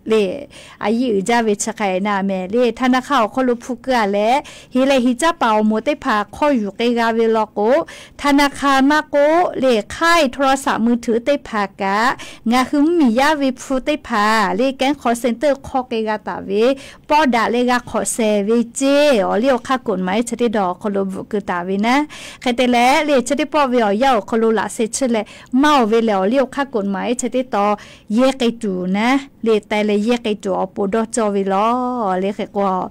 လၢ အယံာ်အုၣ်ကၠၢ်ဝဲဆၢခါအံၤနၤ အမဲာ်လၢ ธนาคาร အီၤခီၣ်လိာ်ဖုကုၢ်အလဲၣ် ဟံၣ်လဲၣ်ဟံၣ်ကၠၢ်ပၤအီၤမိၢ်သ့ၣ်တဖၣ် ခီယူၢ်က့ၤဂၤဝဲလီၤကိး ธนาคาร မၤကိးလၢ ค่ายโทรศัพท์มือถือ သ့ၣ်တဖၣ်ကး ငါဟုမံၤယါဝဲဖုသ့ၣ်တဖၣ် လၢကဲ call center ခီက့ၤဂၤတၢ်ဝဲ ပီၣ်ဒၣ်လၢဂၤခီၣ်စဲးဝဲစ့ အီၤလၢအီၤခါ กฎหมาย ဆၢသ့ၣ်ဒီးခီၣ်လိာ်ဘူးက့ၤတၢ်ဝဲနၤ ဃဲတဲလဲၣ် လၢဆၢသ့ၣ်တဖၣ်ဝဲအီၤယါအိၣ်ခီၣ်လိာ်လးဆဲးဆၢလဲၣ် မၤအီၤဝဲလဲၣ် အီၤလၢအီၤခါ กฎหมาย ဆၢသ့ၣ်ဒီး ယဲၢ်က့ၤတူၢ်နၤ လၢတဲလဲၣ် ယဲၢ်က့ၤတူၺ်း အီၣ်ပိူၣ်ဒီးကၠီဝဲလီၤ လၢခံကွၢ်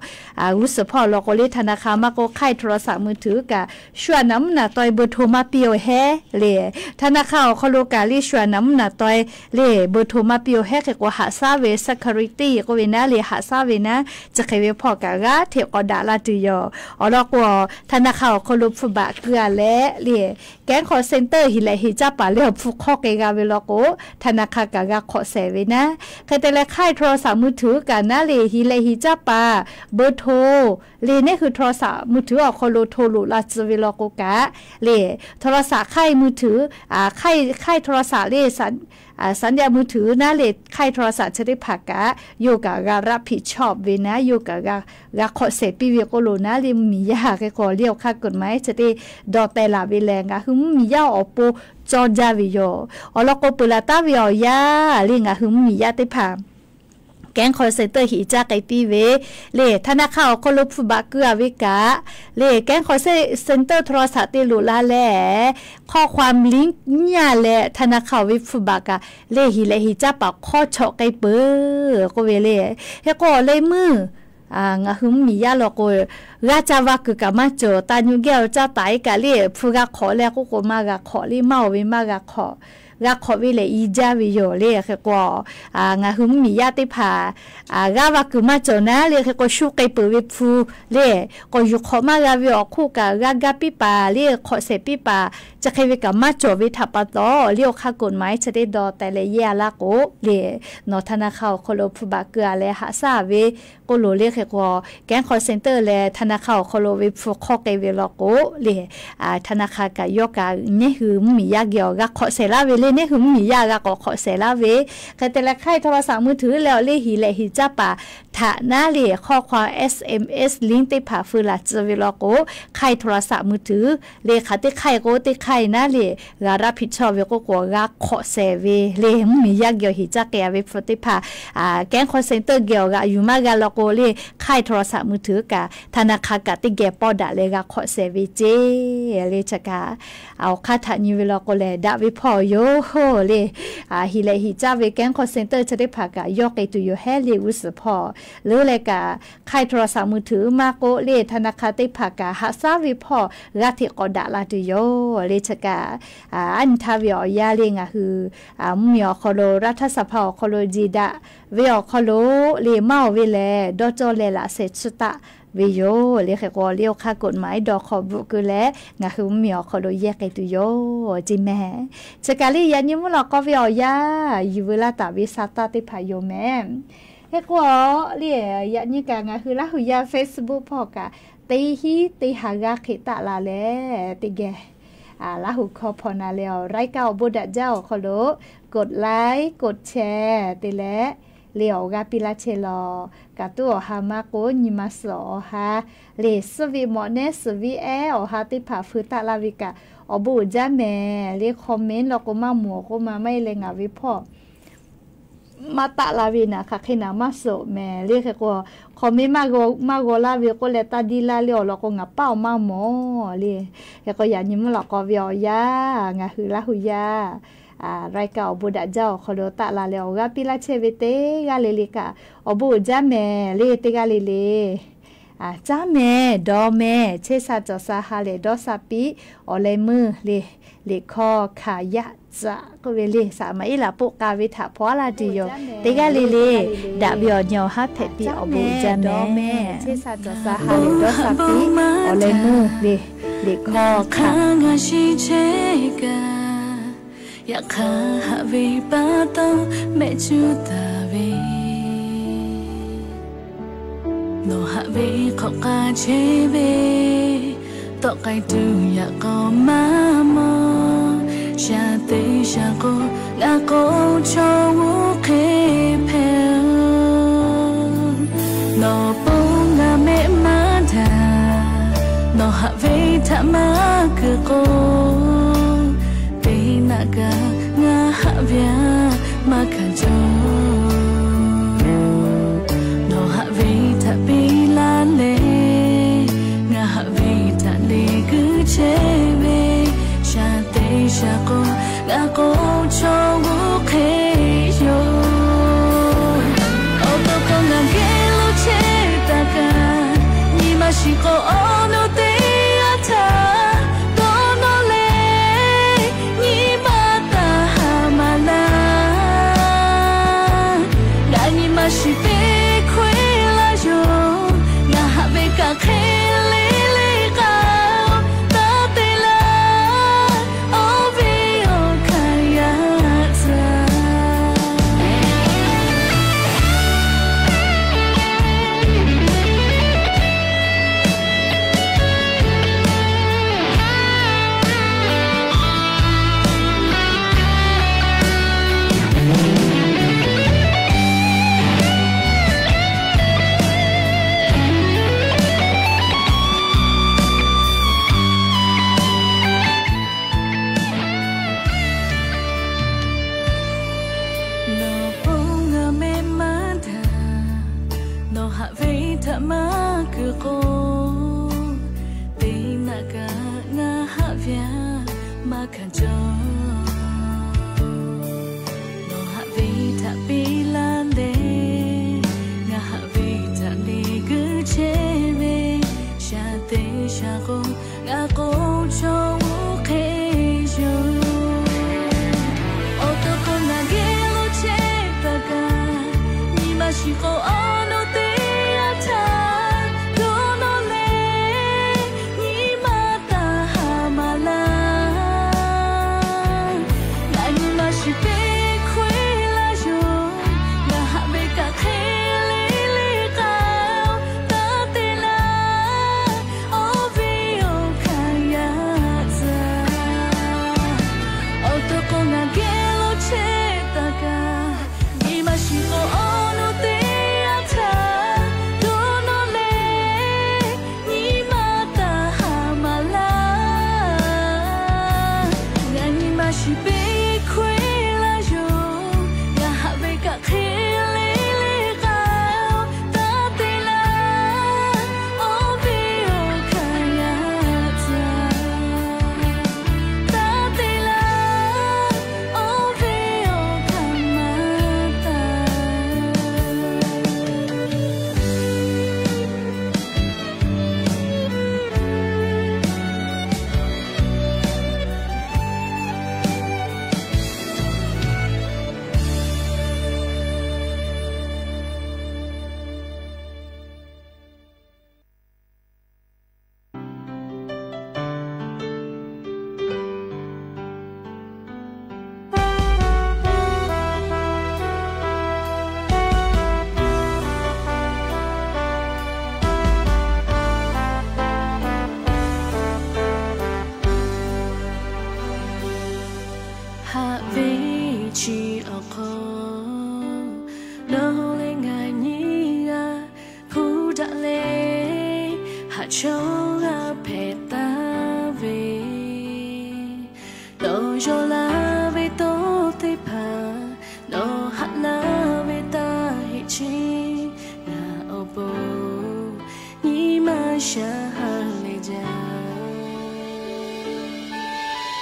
အဝူစၢဖီၣ်လီၤ ကိးလၢထနာ်ခါ မ့ၢ်ကိး ค่ายโทรศัพท์มือถือ က ဆှၢနၤမုၢ်နၤတွဲ เบอร์โทรမၤပျီဝဲဟဲ လၢ ธนาคาร အိၣ်ခီလိာ်က လၢဆှၢနၤမုၢ်နၤတွဲ လၢ เบอร์โทรမၤပျီဝဲဟဲ ခံကွၢ် ဟးဆါဝဲ security ကိးဝဲနၤ လၢဟးဆါဝဲနၤ စခါဝဲဖီၣ်က ဂၤထံၣ်ကီးဒၣ်လၢတုၤ ယိာ် အီၤလီၤကိး ธนาคาร အိၣ်ခီလိာ် ဖုဘၣ်ကုအလဲၣ် လၢ แก๊ง call center ဟံးလဲဟံးကၠၢ်ပာ်လၢ ဖုခီက့ၤဂၤဝဲလီၤကိး ธนาคาร က ဂၤခိးစဲးဝဲနၤ ခဲတဲလဲၣ် ค่ายโทรศัพท์มือถือ က နၤလၢ ဟံးလဲဟံးကၠၢ်ပာ် เบอร์โทร လၢ นี่คือโทรศัพท์มือถือ အိၣ်ခီလိာ် ထိၣ်လိာ်လၢစုဝဲလီၤကိးက လၢ โทรศัพท์ ค่ายมือถือ อ่า ค่าย ค่ายโทรศัพท์ လၢ สัญ อ่า สัญญาณมือถือ နၤလၢ ค่ายโทรศัพท์ ဆၢသ့ၣ်တဖၣ်က ယိာ်က ဂၤ รับผิดชอบဝဲနၤ ယိာ်က ဂၤ ဂၤခိးစဲးပံဝဲကိးလိာ်နၤ လၢမံၤယၢ် ကဲကီး လၢအီၤခါ กฎหมาย ဆၢသ့ၣ် ဒီးတဲလၢဝဲလဲၣ် ငါဟုမံၤယၢ်အီၣ်ပိူၣ်ကၠီဒၣ်ဝဲယိာ် အီၤလီၤကိး ပၢၤလၢ်တၢ်ဝဲအီၤယၤ လၢ ငါဟုမံၤယၢ်သ့ၣ်တဖၣ် แก๊ง call center ဟံးကၠၢ်က့ၤပံဝဲ လၢ ธนาคาร အိၣ်ခီလိာ် ဖုဘၣ်ကုအဝဲက လၢ แก๊ง call center โทรศัพท์ တ့လိာ်လၢလဲၣ် ข้อความ link ညၣ်လဲၣ် ธนาคาร ဝဲဖုဘၣ်က လၢ ဟံးလဲဟံးကၠၢ်ပာ် ခီဆီၣ်က့ၤပၢၤ ကိးဝဲလၢ ဟဲကိးလၢမုၢ် อ่า ငါဟုမံၤယၢ်လီၤကိး ဂၤကၢ်ဝၤကုာ်ကမၣ်ကၠီၤ တၢ်ညိၣ်ကဲအီၤကၢ်တၢ်အံၤက လၢ ဖုဂၤခိးလဲၣ် ကိးကိးမးဂၤခိး လၢမၢ်အီၤဝဲမးဂၤခိး ဂၤခိးဝဲလဲၣ် အံၤကၢ်ဝဲယိာ် လၢ ကဲကီး อ่า ငါဟုမံၤယၢ်သ့ၣ်တဖၣ် อ่า ဂၤဝၤကုာ်မၣ်ကၠီၤနၤ လၢ ကဲကီး ဆူးက့ၤပၢၤဝဲဖု လၢ ကီးယူၤခိးမးဂၤဝဲအီၤ ခိၣ်က ဂၤဂၤပံပာ် လၢ ခိးစဲးပံပာ် စခါဝဲကမၣ်ကၠီၤ ဝဲထးပာ်တီ လၢအီၤခါ กฎหมาย ဆၢသ့ၣ် ဒီးတဲလၢယဲၢ်အလါကိး လၢ နီၢ် ธนาคาร အိၣ်ခီလိာ် ဖုဘၣ်ကုအလဲၣ် ဟးဆါဝဲ ကိးလိာ် လၢ ကဲကီး แก๊ง call center လဲၣ် ธนาคาร အိၣ်ခီလိာ် ဝဲဖုခီက့ၤဝဲလီၤကိး လၢ อ่า ธนาคาร က ယီၢ်က นี่คือမံၤယၢ်က့ၤအီၤ ဂၤခိးစဲးလၢဝဲ လၢ นี่คือမံၤယၢ် ဂၤကိးခိးစဲးလၢဝဲ ခဲတဲလဲၣ် ค่ายโทรศัพท์มือถือ လဲၣ် လၢ ဟံးလဲဟံးကၠၢ်ပာ် ထးနၤလၢ ข้อความ SMS link သ့ၣ်တဖၣ် ဖုလၢစုဝဲလီၤကိး ค่ายโทรศัพท์มือถือ လၢ ခးတ့ၢ် ค่าย ကိးတ့ၢ် ค่าย နၤလၢ ဂၤ รับผิดชอบဝဲကိးကိး ဂၤခိးစဲးဝဲ လၢ မံၤယၢ်က့ၤအီၤ ဟံးကၠၢ်က့ၤအဝဲဖုသ့ၣ်တဖၣ် อ่า แก๊ง call center က့ၤအီၤ ဂၤယူၤမးဂၤလီၤကိး လၢ ค่ายโทรศัพท์มือถือ က ธนาคาร က တ့ကဲၤပီၣ်ဒၣ်လၢ ဂၤခိးစဲးဝဲက့ၤ လၢ စခါ အီၤခါ ထးနံၤဝဲလီၤကိးလဲၣ် ဒၣ်ဝဲဖီၣ်ယိာ် လၢ อ่า ဟံးလဲဟံးကၠၢ်ဝဲ แก๊ง call center ဆၢသ့ၣ်တဖၣ်က ယီၢ်က့ၤတုၤယိာ်ဟဲလၢဝူစၢဖီၣ် လၢလဲၣ်က ค่ายโทรศัพท์มือถือ မၤကိးလၢ ธนาคาร သ့ၣ်တဖၣ်က ဟးဆါဝဲဖီၣ် ဂၤထံၣ်ကီးဒၣ်လၢတုၤယိာ် လၢ စခါ อ่า အနံၣ်ထါဝဲအီၤယၤ လၢ ငါဟု อ่า မုၢ်မံၤအီၤခီလိာ် รัฐสภา အီၤခီလိာ် ကံၤဒၣ်ဝဲအီၤခီလိာ် လၢမၢ်အီၤဝဲလဲၣ် ဒီးကၠီလဲၤလၢစဲးဆၢတၢ်ဝဲယိာ် လၢ ကဲကီး လၢအီၤခါ กฎหมาย ဒီးခီၣ်ဘုးကလဲၣ် ငါဟုမုၢ်မံၤအီၤခီလိာ် ယဲၢ်က့ၤတုၤယိာ် ကံၤမဲ စခါ လၢယၤနံၣ်မုၢ်လီၤကီၢ်ဝဲအီၤယၤ ယံၤဝဲလၢတၢ်ဝံသးတၢ်သ့ၣ်တဖၣ်ယိာ်မဲ ဟဲကီး လၢ ယၤနံၣ်က ငါဟုလၢဟူးယၤ Facebook ဖီၣ်က တ့ဟံးတ့ဟးဂၤဃ့ၢ်တၢ်လၢလဲၣ် တ့ကဲၤ อ่า လၢဟူးခီဖီၣ်နၤလၢ รายการ အီၤဘိးဒၣ်ကၠၢ်အီၤခီလိာ် กดไลค์ กดแชร์ တ့လဲၣ် လၢအီၤဂၤပံလၢဆဲးလီၤ ကတူၢ်အီၤဟါမၤကိး နံၤမၤစၢၤအီၤဟါ လၢ စဝံးမီၣ်နဲ စဝံးအဲၣ်အီၤဟါသ့ၣ်တဖၣ် ဖုတၢ်လၢဝဲက အီၤဘိးကၠၢ်မဲ လၢ comment လီၤကိးမၢ်မိၢ်ကိးမၢ် မ့ၢ်လၢ ငါဝဲဖီၣ် မၤတၢ်လၢဝဲနၤ ခးဃ့နၤမၤစိးမဲ လၢ ကဲကီး comment မၤဂီၤ မၤဂီၤလၢဝဲကိးလဲၣ် တၢ်ဒ်လၢလၢအီၤလီၤကိး ငါပာ်အီၤမၢ်မိၢ် လၢ ကဲကီး ယၤနံၣ်မုၢ်လီၤကီၢ်ဝဲအီၤယၤ ငါဟုလၢဟူးယၤ อ่า รายการ အီၤဘိးဒၣ်ကၠၢ်အီၤခီလိာ် တၢ်လၢလဲၣ် အီၤဂၤပံလၢဆဲးဝဲတ့ဂၤလၢလဲၣ်က အီၤဘိးကၠၢ်မဲ လၢတ့ဂၤလၢလဲၣ် อ่า ကၠၢ်မဲ ဒီးမဲ ဆဲးစၢ်ကၠီၣ်စၢ်ဟးလဲၣ်ဒီးစၢ်ပံ အီၤလဲၤမုၢ်လၢ လ့ၣ်ခီၣ်ခးယၣ်စး ကိးဝဲလၢ စးမၤအ့လးပိာ်ကါဝဲထးဖီလာ်တုၤယိာ် တ့ဂၤလၢလဲၣ် ဒၣ်ဝဲအီၤညီဟါဖဲးပံ အီၤဘိးကၠၢ်မဲ ဆဲးစၢ်ကၠီၣ်စၢ်ဟးလဲၣ်ဒီးစၢ်ပံ အီၤလဲၤမုၢ်လၢ လ့ၣ်ခီၣ်ခး ယခါဟးဝဲပာ်တီမဲာ်ဆူတၢ်ဝဲ နီၢ်ဟးဝဲခီၣ်ကါဆဲးဝဲ တီၣ်ကဲတုၤယၤကီးမၤမီၢ် ရှၤသ့ရှၤကိး ဂၤကိးဆီဝူခ့ဖဲ နီၢ်ပိာ်ဂၤမဲာ်မၤတၢ် နီၢ်ဟးဝဲထးမၤကကိး သ့ၣ်နက ငါဟးဝဲမၤခးကၠိ နီၢ်ဟးဝဲထးပ့ၤလၢ်လဲၣ် ငါဟးဝဲထးလဲၤကုဆဲးဝဲ ရှၤသ့ရှၤကိး ဂၤကိးဆီဝူခ့ယိာ် ခါကျိ နီၢ်ဟ့ၣ်ဝဲတၢ်ပီလၢ်လဲၣ်, ငါဟ့ၣ်ဝဲတၢ်မ့ၢ်ဂ့ၤဆဲးဝဲ, ရှၢသ့ၣ်ရှၢကိၢ် ငါကိးဆိဝဲခဲယိာ်. အိၣ်တကိးနၤဂဲၤလိာ်ဆဲးသကၤ, နံၤမၤရှံးကိးအီနိသ့အထး, ဒိၣ်နီၢ်လဲၣ် နံၤမၤတၢ်ဟါမၤလၢ်. နံၤမၤရှံးပ့ခွဲလၢယိာ်, နဟ့ၣ်ဝဲကခဲလ့လ့ကါ, တၢ်တဲလၢ အိၣ်ဝဲအိၣ်ခါယၤစၢ်. အိၣ်တကိးနၤဂဲၤလိာ်ဆဲးသကၤ, နံၤမၤရှံးကိးအီနိသ့အထး, ဒိၣ်နီၢ်လဲၣ် နံၤမၤတၢ်ဟါမၤလၢ်. နံၤမၤရှံးပ့ခွဲလၢယိာ်, နဟ့ၣ်ဝဲကခဲလ့လ့ကါ, တၢ်တဲလၢ အိၣ်ဝဲအိၣ်ခါယၤစၢ်, တၢ်တဲလၢ အိၣ်ဝဲအိၣ်ခါမၤတၢ်. ဟးဝ့ၢ်ဆံအီၣ်ခီ, နီၢ်လၢငါညံဂၤ ဖုဒၣ်လဲၣ် ဟးဆိဂၤဖဲသးဝ့ၢ်, နီၢ်ယီၢ်လၢဝ့ၢ်သိသ့ၣ်တဖၣ်, နီၢ်ဟးလၢဝ့ၢ်တၢ်ဟ့ၣ်ဆံး နၤအီၤဘိ, နံၤမၤရှၢဟးလဲၤယၤ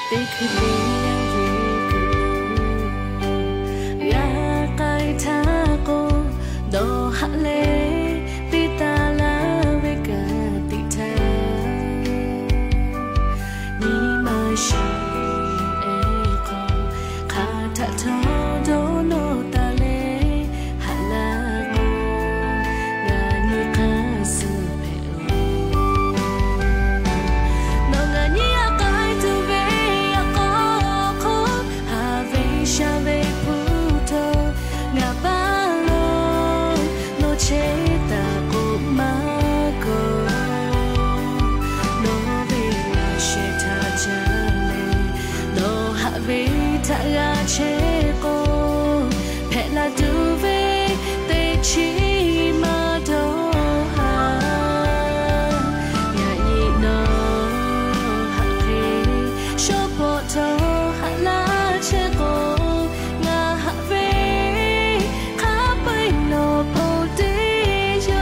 သ့ၣ်ခုသ့ၣ်ယၤဝ့ၢ်ကလူး, ယၤကဲထးကိး, ဒီးဟးလဲၤ ပျံၤတၢ်လၢဝ့ၢ်ကသံၣ်ထး, နံၤမၤရှံးအဲၣ်ခီ, ခါထးထီၣ်ဒီးနီၢ်တၢ်လဲၣ် ဟးလၢအဂီၢ်, ဂၤနံၤခါဆူဖဲ နီၢ်ဂၤညံအကဲတုၤဝဲ အကီၢ်ခိၣ်, ဟးဝ့ၢ်ရှါဝ့ၢ်ဖုထိး, ဂၤဘၣ်လိာ် နီၢ်ဆဲးတၢ်ကိးမၤကိး, နီၢ်ဝ့ၢ်လၢဆှဲးထးကလဲၣ်, နီၢ်ဟးဝ့ၢ်တၢ်ဂၤဆဲးကိး, ဖဲလၢဒုးဝ့ၢ်သ့ၣ်ဆံးမၤဒီးဟး ယၤယံၤနီၢ်ဟးဝ့ၢ် ဆိးပီၤထီၣ်ဟးလၢဆဲးကိး, ဂၤဟးဝ့ၢ် ခါပှဲၤနီၢ်ဖိတ့ယီၤ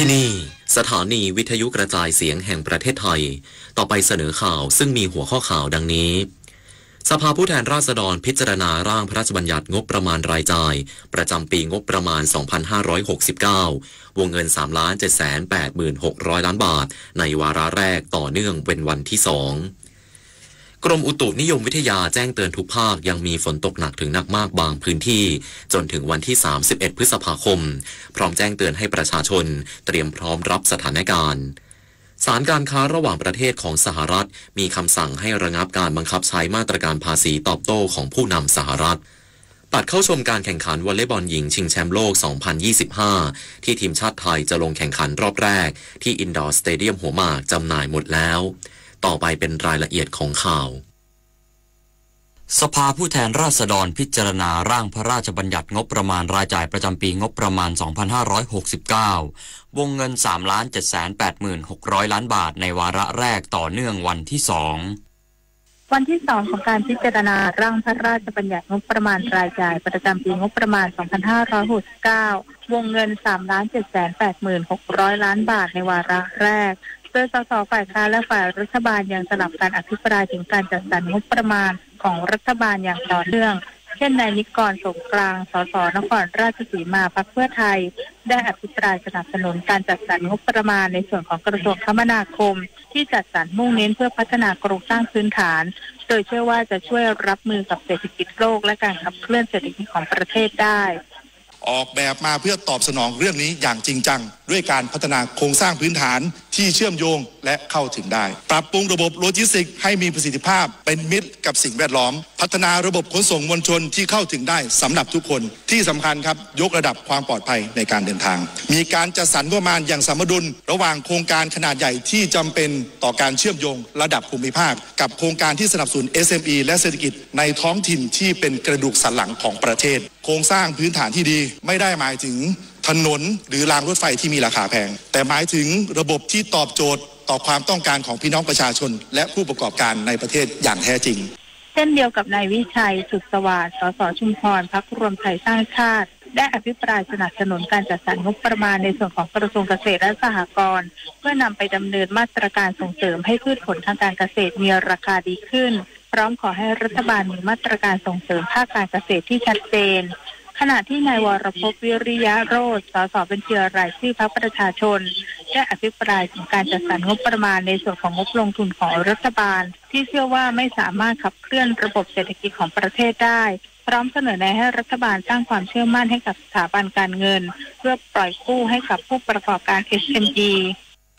ที่นี่สถานีวิทยุกระจายเสียงแห่งประเทศไทย ต่อไปเสนอข่าวซึ่งมีหัวข้อข่าวดังนี้ สภาผู้แทนราษฎรพิจารณาร่างพระราชบัญญัติงบประมาณรายจ่าย ประจำปีงบประมาณ สองพันห้าร้อยหกสิบเก้า วงเงิน สามล้านเจ็ดแสนแปดหมื่นหกร้อยล้านบาท ในวาระแรกต่อเนื่องเป็นวันที่สอง กรมอุตุนิยมวิทยาแจ้งเตือนทุกภาคยังมีฝนตกหนักถึงหนักมากบางพื้นที่ จนถึงวันที่ สามสิบเอ็ด พฤษภาคม พร้อมแจ้งเตือนให้ประชาชนเตรียมพร้อมรับสถานการณ์ ศาลการค้าระหว่างประเทศของสหรัฐมีคำสั่งให้ระงับการบังคับใช้มาตรการภาษีตอบโต้ของผู้นำสหรัฐ บัตรเข้าชมการแข่งขันวอลเลย์บอลหญิงชิงแชมป์โลก สองพันยี่สิบห้า ที่ทีมชาติไทยจะลงแข่งขันรอบแรกที่อินดอร์สเตเดียมหัวหมากจำหน่ายหมดแล้ว ต่อไปเป็นรายละเอียดของข่าว สภาผู้แทนราษฎรพิจารณาร่างพระราชบัญญัติงบประมาณรายจ่ายประจำปีงบประมาณ สองพันห้าร้อยหกสิบเก้า วงเงิน สามล้านเจ็ดแสนแปดหมื่นหกร้อยล้านบาท ในวาระแรกต่อเนื่องวันที่สอง วันที่สองของการพิจารณาร่างพระราชบัญญัติงบประมาณรายจ่ายประจำปีงบประมาณ สองพันห้าร้อยหกสิบเก้า วงเงิน สามล้านเจ็ดแสนแปดหมื่นหกร้อยล้านบาท ในวาระแรก โดย สส ฝ่ายค้านและฝ่ายรัฐบาลยังสลับกันอภิปรายถึงการจัดสรรงบประมาณของรัฐบาลอย่างต่อเนื่อง เช่น นายนิกร สงกรานต์ สส นครราชสีมา พรรคเพื่อไทย ได้อภิปรายสนับสนุนการจัดสรรงบประมาณในส่วนของกระทรวงคมนาคม ที่จัดสรรมุ่งเน้นเพื่อพัฒนาโครงสร้างพื้นฐาน โดยเชื่อว่าจะช่วยรับมือกับเศรษฐกิจโลกและการขับเคลื่อนเศรษฐกิจของประเทศได้ ออกแบบมาเพื่อตอบสนองเรื่องนี้อย่างจริงจัง ด้วยการพัฒนาโครงสร้างพื้นฐานที่เชื่อมโยงและเข้าถึงได้ ปรับปรุงระบบโลจิสติกส์ให้มีประสิทธิภาพ เป็นมิตรกับสิ่งแวดล้อม พัฒนาระบบขนส่งมวลชนที่เข้าถึงได้สำหรับทุกคน ที่สำคัญครับ ยกระดับความปลอดภัยในการเดินทาง มีการจัดสรรงบประมาณอย่างสมดุล ระหว่างโครงการขนาดใหญ่ที่จำเป็นต่อการเชื่อมโยงระดับภูมิภาค กับโครงการที่สนับสนุน เอสเอ็มอี และเศรษฐกิจในท้องถิ่นที่เป็นกระดูกสันหลังของประเทศ โครงสร้างพื้นฐานที่ดีไม่ได้หมายถึงถนนหรือรางรถไฟที่มีราคาแพง แต่หมายถึงระบบที่ตอบโจทย์ต่อความต้องการของพี่น้องประชาชน และผู้ประกอบการในประเทศอย่างแท้จริง เช่นเดียวกับนายวิชัย สุขสวัสดิ์ สส ชุมพร พรรครวมไทยสร้างชาติ ได้อภิปรายสนับสนุนการจัดสรรงบประมาณในส่วนของกระทรวงเกษตรและสหกรณ์ เพื่อนำไปดำเนินมาตรการส่งเสริมให้พืชผลทางการเกษตรมีราคาดีขึ้น พร้อมขอให้รัฐบาลมีมาตรการส่งเสริมภาคการเกษตรที่ชัดเจน ขณะที่นายวรภพ วิริยะโรจน์ สส บัญชีรายชื่อพรรคประชาชน ได้อภิปรายถึงการจัดสรรงบประมาณในส่วนของงบลงทุนของรัฐบาล ที่เชื่อว่าไม่สามารถขับเคลื่อนระบบเศรษฐกิจของประเทศได้ พร้อมเสนอแนะให้รัฐบาลสร้างความเชื่อมั่นให้กับสถาบันการเงิน เพื่อปล่อยกู้ให้กับผู้ประกอบการ เอสเอ็มอี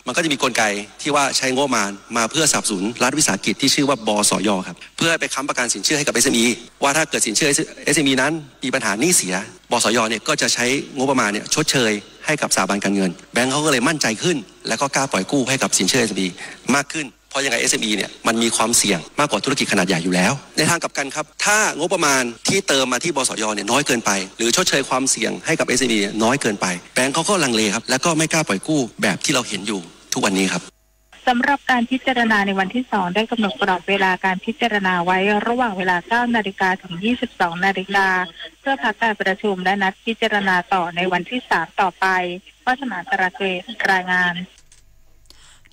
มันก็จะมีกลไกที่ว่าใช้งบประมาณมาเพื่อสนับสนุนรัฐวิสาหกิจที่ชื่อว่า บสย ครับ เพื่อไปค้ำประกันสินเชื่อให้กับ เอสเอ็มอี ว่าถ้าเกิดสินเชื่อ เอสเอ็มอี นั้นมีปัญหาหนี้เสีย บสย เนี่ยก็จะใช้งบประมาณเนี่ยชดเชยให้กับสถาบันการเงิน แบงก์เขาก็เลยมั่นใจขึ้น แล้วก็กล้าปล่อยกู้ให้กับสินเชื่อ เอสเอ็มอี มากขึ้น เพราะยังไง เอสเอ็มอี เนี่ยมันมีความเสี่ยงมากกว่าธุรกิจขนาดใหญ่อยู่แล้ว ในทางกลับกันครับ ถ้างบประมาณที่เติมมาที่ บสย เนี่ยน้อยเกินไป หรือชดเชยความเสี่ยงให้กับ เอสเอ็มอี เนี่ยน้อยเกินไป แบงก์เขาก็ลังเลครับ แล้วก็ไม่กล้าปล่อยกู้แบบที่เราเห็นอยู่ทุกวันนี้ครับ สำหรับการพิจารณาในวันที่สอง ได้กำหนดกรอบเวลาการพิจารณาไว้ระหว่างเวลา เก้านาฬิกา ถึง ยี่สิบสองนาฬิกา เพื่อพักการประชุมและนัดพิจารณาต่อในวันที่สาม ต่อไป วาสนา ตราเกต รายงาน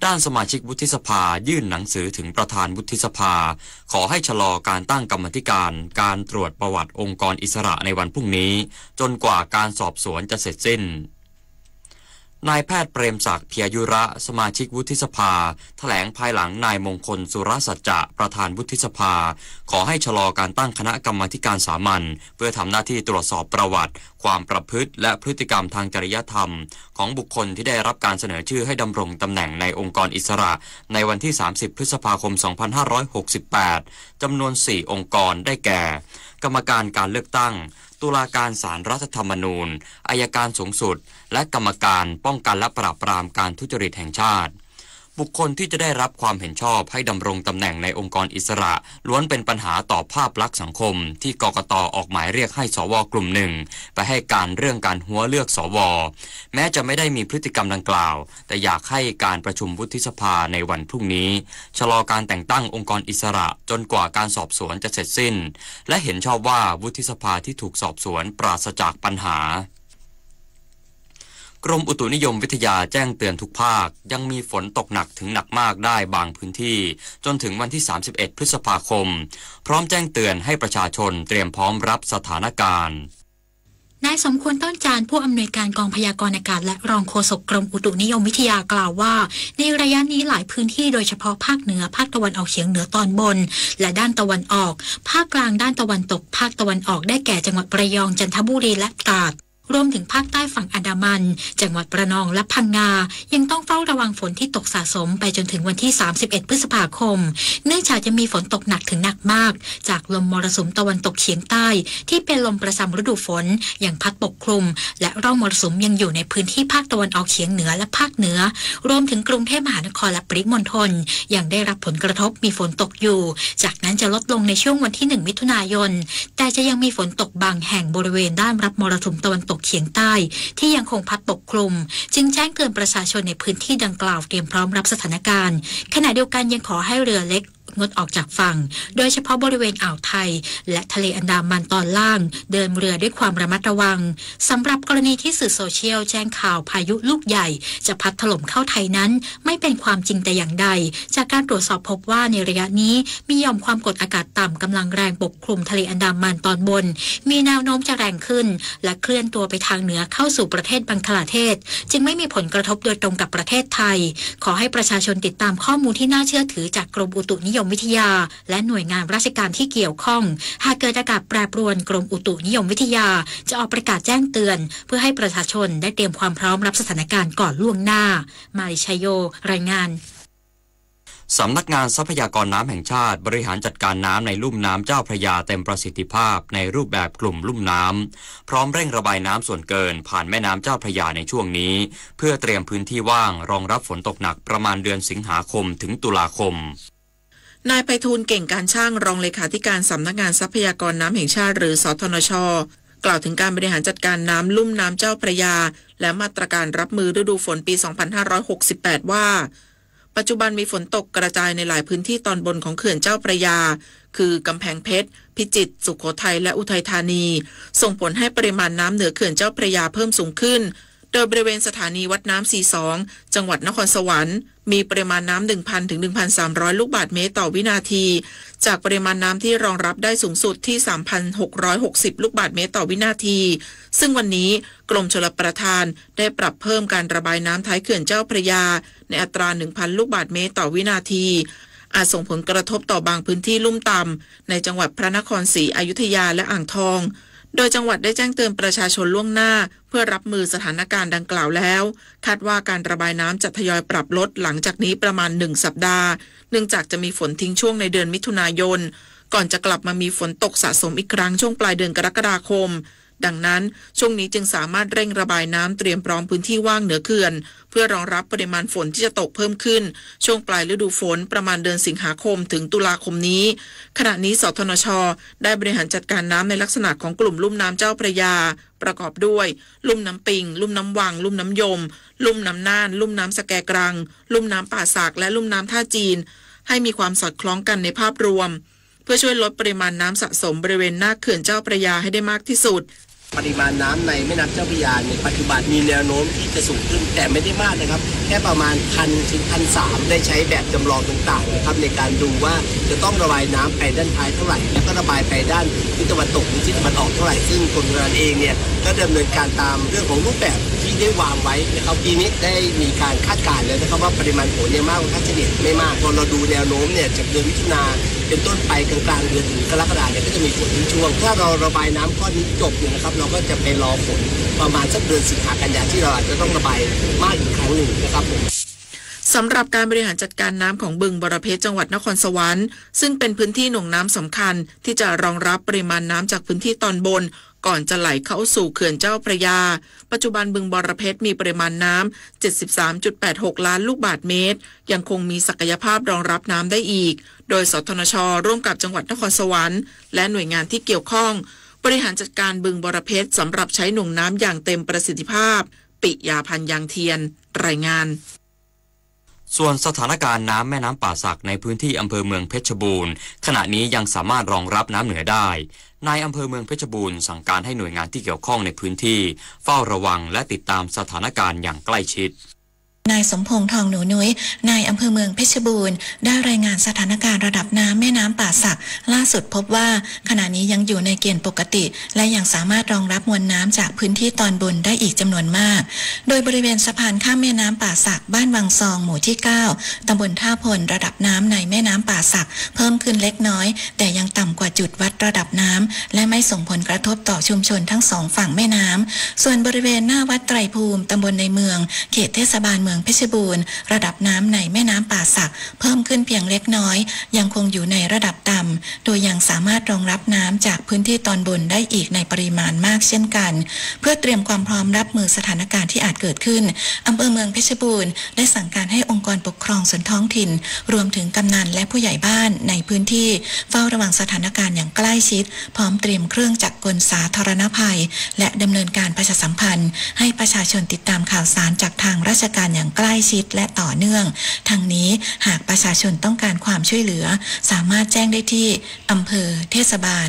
ด้านสมาชิกวุฒิสภายื่นหนังสือถึงประธานวุฒิสภา ขอให้ชะลอการตั้งกรรมาธิการการตรวจประวัติองค์กรอิสระในวันพรุ่งนี้ จนกว่าการสอบสวนจะเสร็จสิ้น นายแพทย์เปรมศักดิ์ เพียยุระ สมาชิกวุฒิสภา แถลงภายหลังนายมงคล สุรสัจจะ ประธานวุฒิสภา ขอให้ชะลอการตั้งคณะกรรมาธิการสามัญ เพื่อทำหน้าที่ตรวจสอบประวัติ ความประพฤติ และพฤติกรรมทางจริยธรรม ของบุคคลที่ได้รับการเสนอชื่อให้ดำรงตำแหน่งในองค์กรอิสระ ในวันที่ สามสิบ พฤษภาคม สองพันห้าร้อยหกสิบแปด จำนวน สี่ องค์กร ได้แก่ กรรมการการเลือกตั้ง ตุลาการศาลรัฐธรรมนูญ อัยการสูงสุด และกรรมการป้องกันและปราบปรามการทุจริตแห่งชาติ บุคคลที่จะได้รับความเห็นชอบให้ดำรงตำแหน่งในองค์กรอิสระ ล้วนเป็นปัญหาต่อภาพลักษณ์สังคม ที่ กกต ออกหมายเรียกให้สวกลุ่มหนึ่ง ไปให้การเรื่องการหัวเลือกสว แม้จะไม่ได้มีพฤติกรรมดังกล่าว แต่อยากให้การประชุมวุฒิสภาในวันพรุ่งนี้ ชะลอการแต่งตั้งองค์กรอิสระ จนกว่าการสอบสวนจะเสร็จสิ้น และเห็นชอบว่าวุฒิสภาที่ถูกสอบสวนปราศจากปัญหา กรมอุตุนิยมวิทยาแจ้งเตือนทุกภาค ยังมีฝนตกหนักถึงหนักมากได้บางพื้นที่ จนถึงวันที่ สามสิบเอ็ด พฤษภาคม พร้อมแจ้งเตือนให้ประชาชนเตรียมพร้อมรับสถานการณ์ นายสมควร ต้นจาน ผู้อำนวยการกองพยากรณ์อากาศ และรองโฆษกกรมอุตุนิยมวิทยากล่าวว่า ในระยะนี้หลายพื้นที่โดยเฉพาะภาคเหนือ ภาคตะวันออกเฉียงเหนือตอนบน และด้านตะวันออก ภาคกลางด้านตะวันตก ภาคตะวันออกได้แก่จังหวัดระยอง จันทบุรี และตราด รวมถึงภาคใต้ฝั่งอันดามัน จังหวัดระนอง และพังงา ยังต้องเฝ้าระวังฝนที่ตกสะสมไปจนถึงวันที่ สามสิบเอ็ด พฤษภาคม เนื่องจากจะมีฝนตกหนักถึงหนักมาก จากลมมรสุมตะวันตกเฉียงใต้ ที่เป็นลมประจำฤดูฝน ยังพัดปกคลุม และร่องมรสุมยังอยู่ในพื้นที่ภาคตะวันออกเฉียงเหนือและภาคเหนือ รวมถึงกรุงเทพมหานครและปริมณฑล ยังได้รับผลกระทบมีฝนตกอยู่ จากนั้นจะลดลงในช่วงวันที่ หนึ่ง มิถุนายน แต่จะยังมีฝนตกบางแห่งบริเวณด้านรับมรสุมตะวันตกเฉียงใต้ ที่ยังคงพัดปกคลุม จึงแจ้งเตือนประชาชนในพื้นที่ดังกล่าวเตรียมพร้อมรับสถานการณ์ ขณะเดียวกันยังขอให้เรือเล็กงดออกจากฝั่ง โดยเฉพาะบริเวณอ่าวไทย และทะเลอันดามันตอนล่าง เดินเรือด้วยความระมัดระวัง สำหรับกรณีที่สื่อโซเชียลแจ้งข่าวพายุลูกใหญ่จะพัดถล่มเข้าไทยนั้น ไม่เป็นความจริงแต่อย่างใด จากการตรวจสอบพบว่าในระยะนี้มีหย่อมความกดอากาศต่ำกำลังแรงปกคลุมทะเลอันดามันตอนบน มีแนวโน้มจะแรงขึ้น และเคลื่อนตัวไปทางเหนือเข้าสู่ประเทศบังคลาเทศ จึงไม่มีผลกระทบโดยตรงกับประเทศไทย ขอให้ประชาชนติดตามข้อมูลที่น่าเชื่อถือจากกรมอุตุนิยมวิทยา และหน่วยงานราชการที่เกี่ยวข้อง หากเกิดอากาศแปรปรวน กรมอุตุนิยมวิทยา จะออกประกาศแจ้งเตือน เพื่อให้ประชาชนได้เตรียมความพร้อมรับสถานการณ์ก่อนล่วงหน้า มาริชยโย รายงาน สำนักงานทรัพยากรน้ำแห่งชาติบริหารจัดการน้ำในลุ่มน้ำเจ้าพระยาเต็มประสิทธิภาพในรูปแบบกลุ่มลุ่มน้ำ พร้อมเร่งระบายน้ำส่วนเกินผ่านแม่น้ำเจ้าพระยาในช่วงนี้ เพื่อเตรียมพื้นที่ว่างรองรับฝนตกหนักประมาณเดือนสิงหาคมถึงตุลาคม นายไพฑูรย์ เก่งการช่าง รองเลขาธิการสำนักงานทรัพยากรน้ำแห่งชาติ หรือ สทนช กล่าวถึงการบริหารจัดการน้ำลุ่มน้ำเจ้าพระยา และมาตรการรับมือฤดูฝนปี สองพันห้าร้อยหกสิบแปด ว่า ปัจจุบันมีฝนตกกระจายในหลายพื้นที่ตอนบนของเขื่อนเจ้าพระยา คือกำแพงเพชร พิจิตร สุโขทัย และอุทัยธานี ส่งผลให้ปริมาณน้ำเหนือเขื่อนเจ้าพระยาเพิ่มสูงขึ้น โดยบริเวณสถานีวัดน้ำสี่สอง จังหวัดนครสวรรค์ มีปริมาณน้ำ หนึ่งพัน ถึง หนึ่งพันสามร้อย ลูกบาศก์เมตรต่อวินาที จากปริมาณน้ำที่รองรับได้สูงสุดที่ สามพันหกร้อยหกสิบ ลูกบาศก์เมตรต่อวินาที ซึ่งวันนี้กรมชลประทานได้ปรับเพิ่มการระบายน้ำท้ายเขื่อนเจ้าพระยา ในอัตรา หนึ่งพัน ลูกบาศก์เมตรต่อวินาที อาจส่งผลกระทบต่อบางพื้นที่ลุ่มต่ำในจังหวัดพระนครศรีอยุธยาและอ่างทอง โดยจังหวัดได้แจ้งเตือนประชาชนล่วงหน้า เพื่อรับมือสถานการณ์ดังกล่าวแล้ว คาดว่าการระบายน้ำจะทยอยปรับลดหลังจากนี้ประมาณหนึ่งสัปดาห์ เนื่องจากจะมีฝนทิ้งช่วงในเดือนมิถุนายน ก่อนจะกลับมามีฝนตกสะสมอีกครั้งช่วงปลายเดือนกรกฎาคม ดังนั้นช่วงนี้จึงสามารถเร่งระบายน้ำเตรียมพร้อมพื้นที่ว่างเหนือเขื่อน เพื่อรองรับปริมาณฝนที่จะตกเพิ่มขึ้น ช่วงปลายฤดูฝนประมาณเดือนสิงหาคมถึงตุลาคมนี้ ขณะนี้ สทนช ได้บริหารจัดการน้ำในลักษณะของกลุ่มลุ่มน้ำเจ้าพระยา ประกอบด้วย ลุ่มน้ำปิง ลุ่มน้ำวัง ลุ่มน้ำยม ลุ่มน้ำน่าน ลุ่มน้ำสะแกกรัง ลุ่มน้ำป่าสัก และลุ่มน้ำท่าจีน ให้มีความสอดคล้องกันในภาพรวม เพื่อช่วยลดปริมาณน้ำสะสมบริเวณหน้าเขื่อนเจ้าพระยาให้ได้มากที่สุด ปริมาณน้ำในแม่น้ำเจ้าพระยาเนี่ยปัจจุบันมีแนวโน้มที่จะสูงขึ้น แต่ไม่ได้มากนะครับ แค่ประมาณ หนึ่งพัน ถึง หนึ่งพันสามร้อย ได้ใช้แบบจำลองต่างๆนะครับ ในการดูว่าจะต้องระบายน้ำไปด้านท้ายเท่าไหร่ แล้วก็ระบายไปด้านทิศตะวันตกหรือทิศตะวันออกเท่าไหร่ ซึ่งกรมชลประทานเองเนี่ยก็ดำเนินการตามเรื่องของรูปแบบที่ได้วางไว้นะครับ ปีนี้ได้มีการคาดการณ์แล้วนะครับว่าปริมาณฝนเนี่ยมากกว่าค่าเฉลี่ยไม่มาก พอเราดูแนวโน้มเนี่ยจากเดือนมิถุนา เป็นต้นไปกลางๆเดือนถึงกรกฎาเนี่ยก็จะมีฝนทิ้งช่วง ถ้าเราระบายน้ำก้อนนี้จบเนี่ยนะครับ เราก็จะไปรอฝนประมาณสักเดือนสิงหากันยาที่เราอาจจะต้องระบายมากอีกครั้งหนึ่งนะครับผม สำหรับการบริหารจัดการน้ำของบึงบรเพชรจังหวัดนครสวรรค์ ซึ่งเป็นพื้นที่หน่วงน้ำสำคัญที่จะรองรับปริมาณน้ำจากพื้นที่ตอนบน ก่อนจะไหลเข้าสู่เขื่อนเจ้าพระยา ปัจจุบันบึงบรเพชรมีปริมาณน้ำ เจ็ดสิบสามจุดแปดหก ล้านลูกบาศก์เมตร ยังคงมีศักยภาพรองรับน้ำได้อีก โดย สทนช ร่วมกับจังหวัดนครสวรรค์ และหน่วยงานที่เกี่ยวข้อง บริหารจัดการบึงบรเพชรสำหรับใช้หน่วงน้ำอย่างเต็มประสิทธิภาพ ปิยาพันธ์ ยางเทียน รายงาน ส่วนสถานการณ์น้ำแม่น้ำป่าสักในพื้นที่อำเภอเมืองเพชรบูรณ์ ขณะนี้ยังสามารถรองรับน้ำเหนือได้ นายอำเภอเมืองเพชรบูรณ์สั่งการให้หน่วยงานที่เกี่ยวข้องในพื้นที่เฝ้าระวังและติดตามสถานการณ์อย่างใกล้ชิด นายสมพงษ์ ทองหนูนุ้ย นายอำเภอเมืองเพชรบูรณ์ ได้รายงานสถานการณ์ระดับน้ำแม่น้ำป่าสัก ล่าสุดพบว่าขณะนี้ยังอยู่ในเกณฑ์ปกติ และยังสามารถรองรับมวลน้ำจากพื้นที่ตอนบนได้อีกจำนวนมาก โดยบริเวณสะพานข้ามแม่น้ำป่าสัก บ้านวังซอง หมู่ที่เก้า ตำบลท่าพล ระดับน้ำในแม่น้ำป่าสักเพิ่มขึ้นเล็กน้อย แต่ยังต่ำกว่าจุดวัดระดับน้ำ และไม่ส่งผลกระทบต่อชุมชนทั้งสองฝั่งแม่น้ำ ส่วนบริเวณหน้าวัดไตรภูมิ ตำบลในเมือง เขตเทศบาลเมืองเพชรบูรณ์ ระดับน้ำในแม่น้ำป่าสักเพิ่มขึ้นเพียงเล็กน้อย ยังคงอยู่ในระดับต่ำ โดยยังสามารถรองรับน้ำจากพื้นที่ตอนบนได้อีกในปริมาณมากเช่นกัน เพื่อเตรียมความพร้อมรับมือสถานการณ์ที่อาจเกิดขึ้น อำเภอเมืองเพชรบูรณ์ได้สั่งการให้องค์กรปกครองส่วนท้องถิ่น รวมถึงกำนันและผู้ใหญ่บ้านในพื้นที่ เฝ้าระวังสถานการณ์อย่างใกล้ชิด พร้อมเตรียมเครื่องจักรกลสาธารณภัย และดำเนินการประชาสัมพันธ์ ให้ประชาชนติดตามข่าวสารจากทางราชการอย่างใกล้ชิดและต่อเนื่อง ทั้งนี้หากประชาชนต้องการความช่วยเหลือ สามารถแจ้งได้ที่อำเภอ เทศบาล